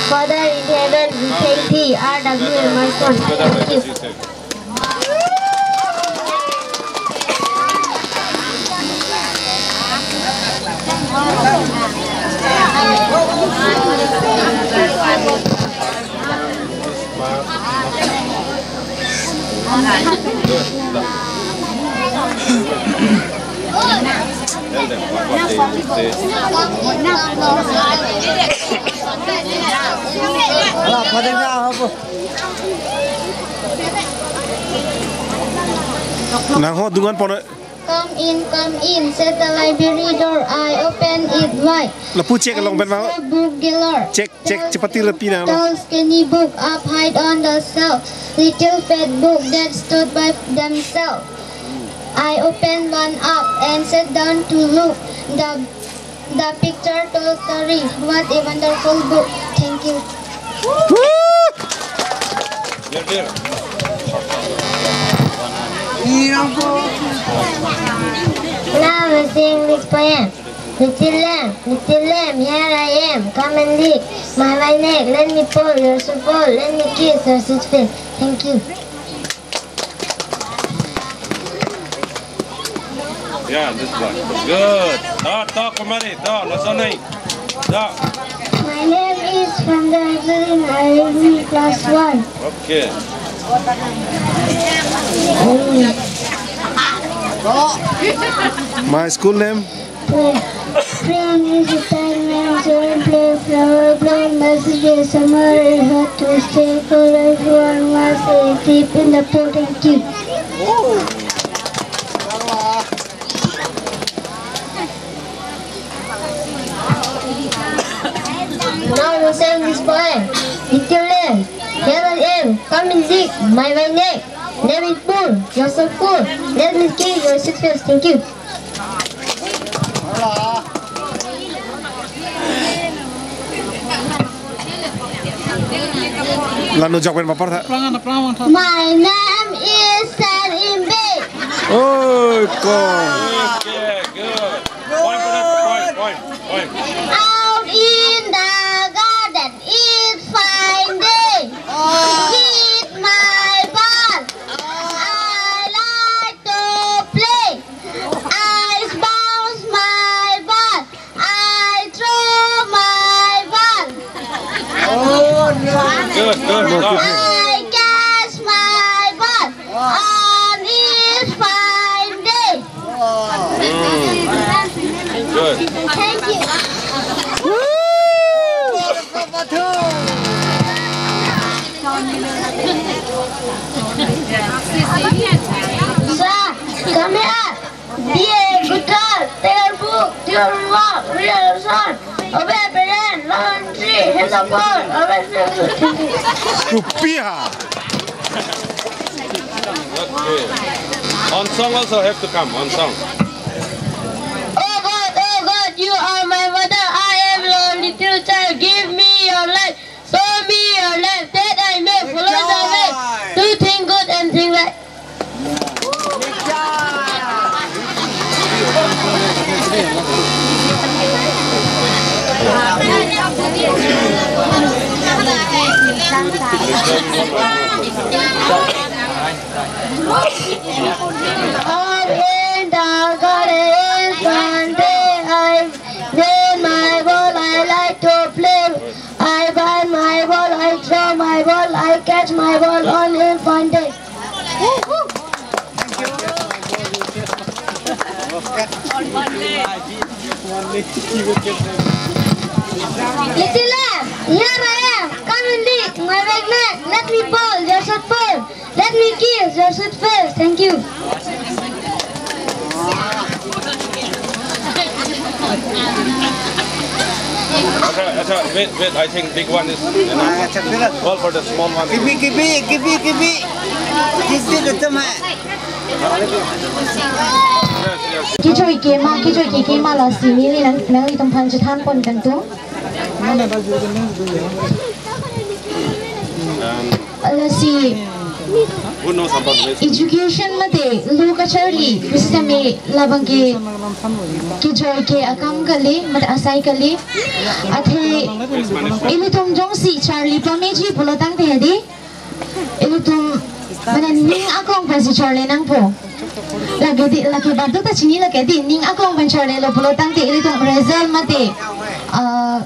Father in heaven, we thank thee, R W Emerson. Thank you. Nangho dungan pon. "Come in, come in," said the library door. I opened it wide. Lapu check along pen ma. And saw book galore. Check, check, chepati rapi na lo. Tall skinny book up high on the shelf. Little fat book that stood by themselves. I opened one up and sat down to look. The, the picture told story. What a wonderful book. Thank you. Dear, dear. Now we sing this poem. Little lamb, little lamb, here I am. Come and lick my, my neck. Let me pull your shoe fall. Let me kiss your sweet face. Thank you. Yeah, this one. Good. To, to, kumari, to, lason nai. To. My name is Fanda Hagrin. I am in class one. Okay. My school name? Play. Playing is a time when children play, flower bloom, messages, summer is hot to stay cool, everyone must stay deep in the pool. Thank you. Now we sing this poem. Little lamb, here I am, come and lick my, my neck. Let me pull your shoe fall. Let me kiss your sweet face. Thank you. Lanu jok pen papar tha. My name is Sir Imbe. Oh, come. Okay, good. Point, point, point, point, point. Out in the garden, it's fine day. With my ball, I like to play. I bounce my ball. I throw my ball. Oh, no. Good, good, good. I catch my ball on this fine day. Mm. Good. Thank you. Woo! Sir, come here. Be a good girl, take a book, do your homework, read your lesson, obey parents, learn three, help the poor, obey. Kupiha. Okay. On song also have to come, on song. Oh God, oh God, you are my mother, I am your little child, give me your life. Show me your left, that I may follow the way to think good and think right. All in the garden one day I made my ball, I like to play. I buy my ball, I throw my ball, I catch my ball on in fun day. Little lamb, here I am, come and lick my back neck, let me pull your shirt pull. Let me kiss your sweet face. Thank you. Acha, acha, wait, wait. I think big one is enough. Acha, sir. All for the small one. Kibi, kibi, kibi, kibi. Kibi kacham hai. Yes, yes. Kejoi kema, kejoi ke kema lasi neli nang, nanglitumphan chethan pon kangtung. And Lasi who knows about this? Education mate lo kacharli, pusitame labang ke kejoi ke akam kali, mate asai kali. Athe ilitum jongsi charli pameji pulo tangte hedi, ilitum mane ning aklong pensi charli nangpo. Lake di, lake badu ta chini lake di, ning aklong pen charlilo pulo tangte ilitum result mate, ah,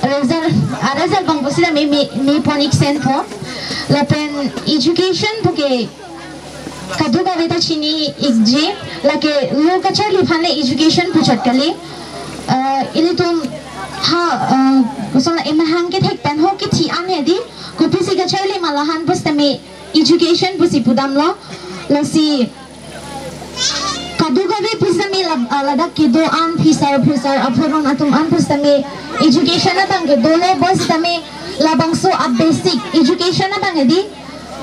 result, ah, result abang pusitame me, me, me pon iksen po. Lapen education puke Kadokave ta chini-ikji, lake lo kacharli aphan le education puchot kali. Uh, ilitum ha, uh, koson la emahang kethek pen ho kithi an hedi, kopisi kacharli ma lahan pusitame education pusi pudamlo. Lasi kadokave pusitame la, uh, ladak kedo an phisar phusar aphoron atum an pusitame education abang ke dolo pusitame labangso a basic education abang hedi,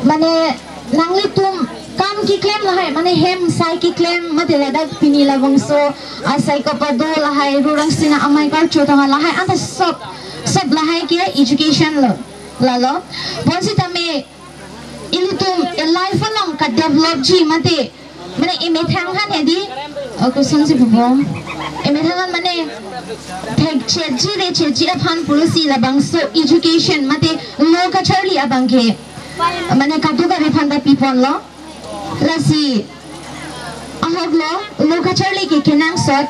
mane nanglitum kam keklem lahai, mane hem sai keklem mate ladak pini labangso asai kapado lahai, Ru Rangsina Amei karcho tong lahai, anta sob, sob lahai ke education lo, lalo. Bonsitame ilitum a life along ka develop ji mate, mane emethang aphan hedi, uh, kosonsi pupo, emethang aphan mane thekchetji rechetji aphan pulosi labangso education mate lo kacharli abang ke, mane kadokave aphan ta piponlo. Lasi ahok lo, lo kacharli ke kenangsot.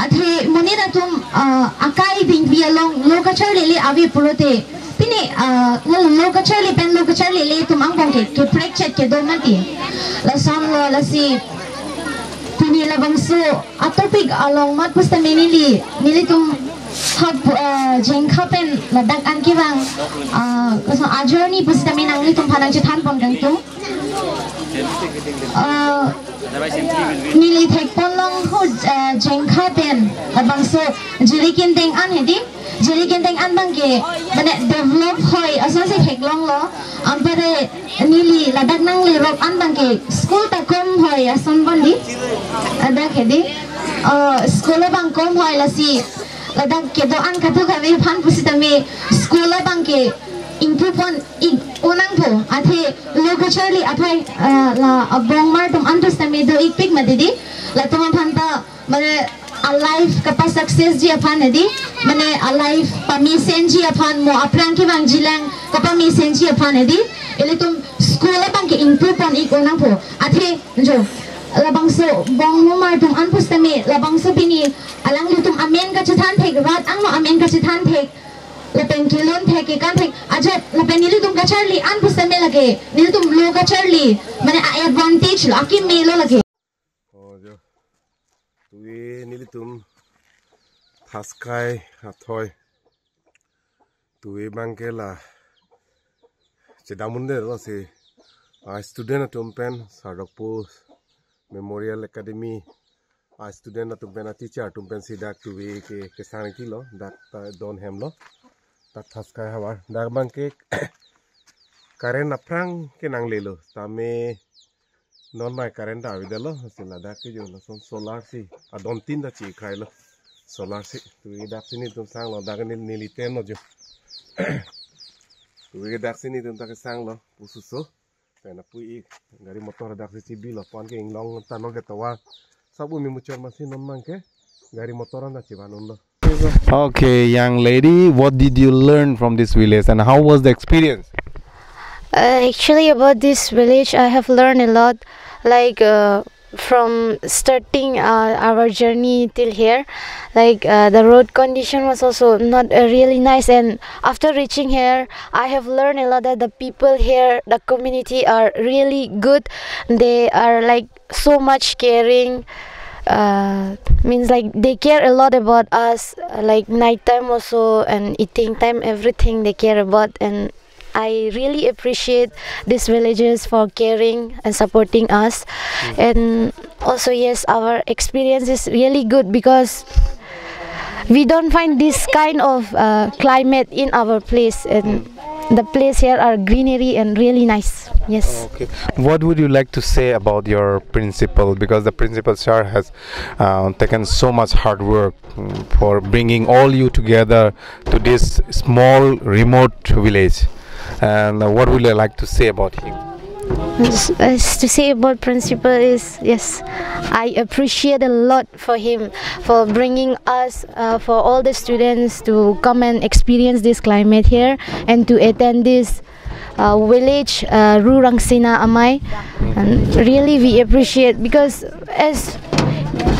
Athe monit atum, ah, akai bingpi along lo kacharli le ave pulote, pini, ah, lo, lo kacharli pen lo kacharli le atum angbong ke keprekchet kedo mati. Lasonlo, lasi pini labangso a topic along mat pusitame neli, nelitum hap, ah, Jengkha pen ladak an kevang, ah, koson a journey pusitame nanglitum aphan nangchethanpon kangtung. Uh, neli thekponlong ho, uh, Jengkha pen labangso Jirikindeng an hedi, Jirikindeng an abang ke mane develop hoi asonsi theklonglo. Anpare neli ladak nanglerok an abang ke school ta kom hoi ason bondi, ladak hedi, uh, school abang kom hoi, lasi ladak kedo an kadokave aphan pusitame school abang ke ingpupon-ik unangpo, athe lo kacharli aphai, ah, la abongmar atum an pusitame do-ikpik mati di, latum aphan ta mane a life kapa success ji aphan hedi, mane a life pamesenji aphan, mo aphrang kevangjilang kapamesenji aphan hedi, ilitum school abang ke ingpupon-ik unangpo. Athe jo labangso bongmomar atum an pusitame labangso pini alanglitum amen kachethan thek, rat angno amen kachethan thek, lapen kelun thek, kekan thek ajat, lapen nelitum kacharli an pusitame lake nelitum lo kacharli mane a advantage lo, akeme lo lake. Oh, jo. Tuve nelitum Thaskai athoi. Tuve abang ke la chedam un-edetlo si, ah, student atum pen Sardakpu Memorial Academy a student atum pen, a teacher atum pensi dak tuve ke kesang kilo, dak ta don hemlo, dak Thaskai havar. Dak abang ke current aphrang ke nanglelo, tame non mai current ta avedetlo, si ladak ke jo lason solar si, adon tin ta chikhailo, solar si. Tuve daksi nelitum sanglo, dak neli, neli tent lo jo. Tuve daksi nelitum ta kesanglo, pususo. Pen apui-ik gari motor daksi chibilo, pon ke inglong tanok ke tovar. Sabu mi muchot masi non abang ke gari motor anta chivan unlo. Okay, young lady, what did you learn from this village and how was the experience? Uh, actually, about this village, I have learned a lot. Like, uh, from starting uh, our journey till here, like, uh, the road condition was also not uh, really nice, and after reaching here, I have learned a lot that the people here, the community, are really good. They are, like, so much caring. Uh, means, like, they care a lot about us, uh, like, night time also and eating time, everything they care about. And I really appreciate these villagers for caring and supporting us. And also, yes, our experience is really good because we don't find this kind of uh, climate in our place, and the place here are greenery and really nice. Yes. Okay. What would you like to say about your principal? Because the principal sir has uh, taken so much hard work, mm, for bringing all you together to this small remote village. And uh, what would you like to say about him? As, as to say about principal is, yes, I appreciate a lot for him, for bringing us, uh, for all the students to come and experience this climate here and to attend this uh, village, uh, Ru Rangsina Amei. And really, we appreciate because as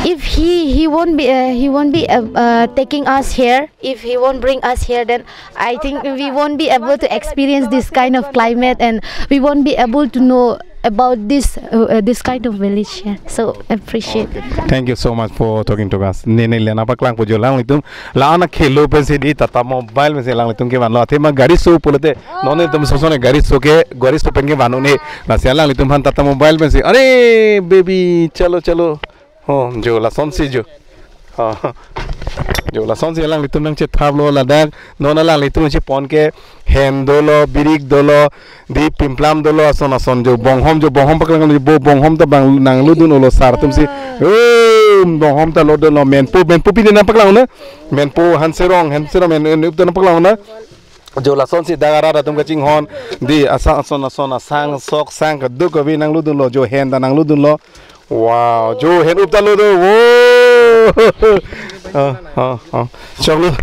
if he he won't be uh, he won't be uh, uh, taking us here, if he won't bring us here, then I think we won't be able to experience this kind of climate, and we won't be able to know about this uh, uh, this kind of village here. So appreciate. Thank you so much for talking to us. Nene lena paklang pujo alanglitum la-an akhelo pensi di Tata Mobile pensi alanglitum kevanlo. Athema gari so pulote non itum sosone gari so ke gari so pen kevan un-e. Lasi alanglitum aphan Tata Mobile pensi, "Are baby, chalo chalo." Oh, jo lasonsi jo. Oh. Jo lasonsi alanglitum nangchethaplo ladak. Non alanglitum chepon ke hen dolo, birik dolo, di pimplam dolo, ason ason jo bonghom jo bonghom paklang jo bo bonghom ta bang nangludun-olo sar atumsi. Eh, bonghom ta lodunlo, menpo menpo pine nangpaklang na. Menpo Hanserong, Hanserong men en up ta nangpaklang na. Jo lasonsi dak arat atum kachinghon di asang ason ason asang sok sang kaduk kavi nangludunlo, jo hen ta nangludunlo. Wow, jo hen up ta lodo. Wow. Oh, oh, oh. Choklo.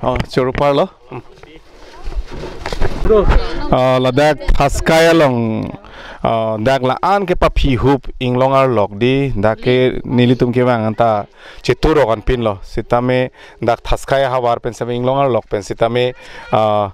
Oh, choro parlo. Hmm. Ah, ladak Thaskai along, ah, dak la-an ke paphi hup inglong arlok di, dak ke nelitum kevang anta cheturok anpinlo. Sitame dak Thaskai ahavar pen sitame inglong arlok pen sitame, ah,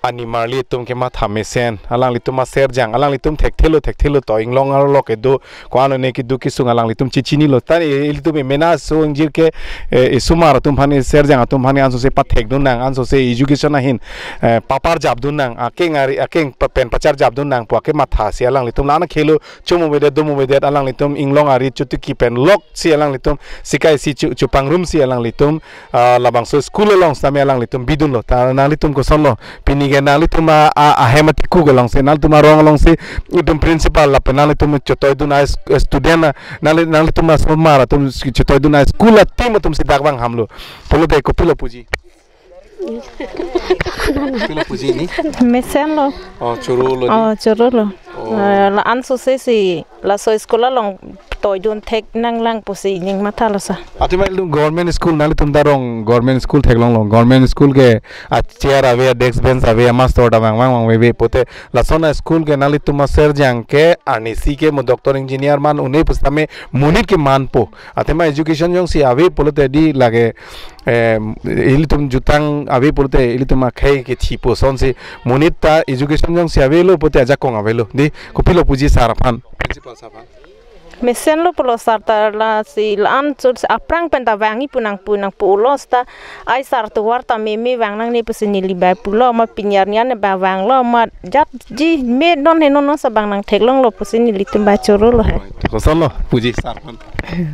animarli atum kematha mesen, alanglitum aserjang, alanglitum thekthelo thekthelo to inglong arlok kedo, ko-an one kedo kesung alanglitum chechinilo. Tan i- ilitum emena so ingjir ke, eh, isomar atum aphan, iserjang atum aphan ansose pathekdun nang, ansose education ahin, eh, paparjapdun nang, akeng ari akeng pa- pen pacharjapdun nang pu akematha si alanglitum la-an akhelo chomovedet domovedet alanglitum inglong ari chotiki pen loksi alanglitum sikai si chu- chupangrumsi alanglitum, ah, labangso school along sitame alanglitum bidunlo. Ta nanglitum kosonlo? Pini ke nanglitum a, a, ahem atiku alongsi, nanglitum arong alongsi, itum principal lapen nanglitum chotoidun a s- student a, nangli- nanglitum asomar atum chotoidun a school a team atumsi dak vanghamlo. Pulote kopilo puji? Kopilo puji ni? Mesenlo. Oh, chorolo. Oh, chorolo. Oh. Eh, la-an sosesi laso school along toidun thek nanglang pusi ning mathalo sa. Athema ilitum government school, nanglitum ta rong government school theklonglo. Government school ke a chair ave, a desk bench ave, a master ta vang vang vangveve pote. Lason a school ke nanglitum aserjang ke arnisi ke mo doctor engineer man un-e pusitame monit ke manpo. Athema education jongsi ave pulote di lake, eh, ilitum jutang ave pulote ilitum akhei kethipo, sonsi monit ta education jongsi avelo pote ajakong avelo. Di kopilo puji sar aphan? Principal sar aphan. Mesenlo pulo sar ta lasi la-an chot aphrang pen ta vangji pu nangpu nangpu ulos ta ai sar tovar ta meme vang nangne pusi neli bai pulo ma pinyar nian ba vanglo ma jatji me non he non non sa bang nangtheklonglo pusi nelitum ba chorolo he. Kosonlo puji sar aphan?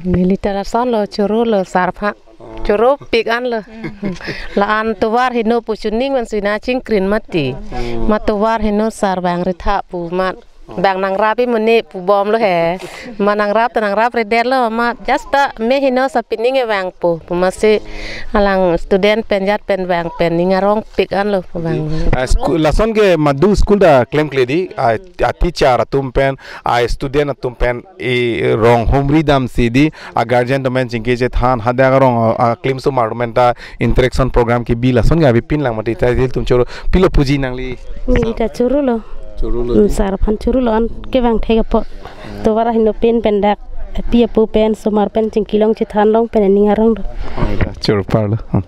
Neli ta lasonlo, chorolo sar aphan. Choropik anlo. La-an tovar heno pu chuning man sui nachingkrin mati. Ma tovar heno sar bang ritha pu mat. Bang nangrap-i mene pu bomlo he. Ma nangrap ta nangrapredetlo ma just ta me heno sa pining e vangpo. Pu masi alang student pen jat pen vang pen ning arongpik anlo pu vang. Ah, school, lason ke madu school ta klemkle di, ah, ah, teacher atum pen, ah, student atum pen, i rong humri damsi di, ah, guardian atum pen chingki chethan, hadak arong, ah, klimsomar atum pen ta interaction program kebi, lason ke avepin lang mati, ta ilitum choro, pilo puji nangli? Neli ta chorolo. Chorolo. Hmm, di. Sar aphan chorolo an kevang thek apot. Tovar ahino pen pen dak api apo pen somar pen chingki long chethan long pen ning arong do. Choro parlo. Hmm.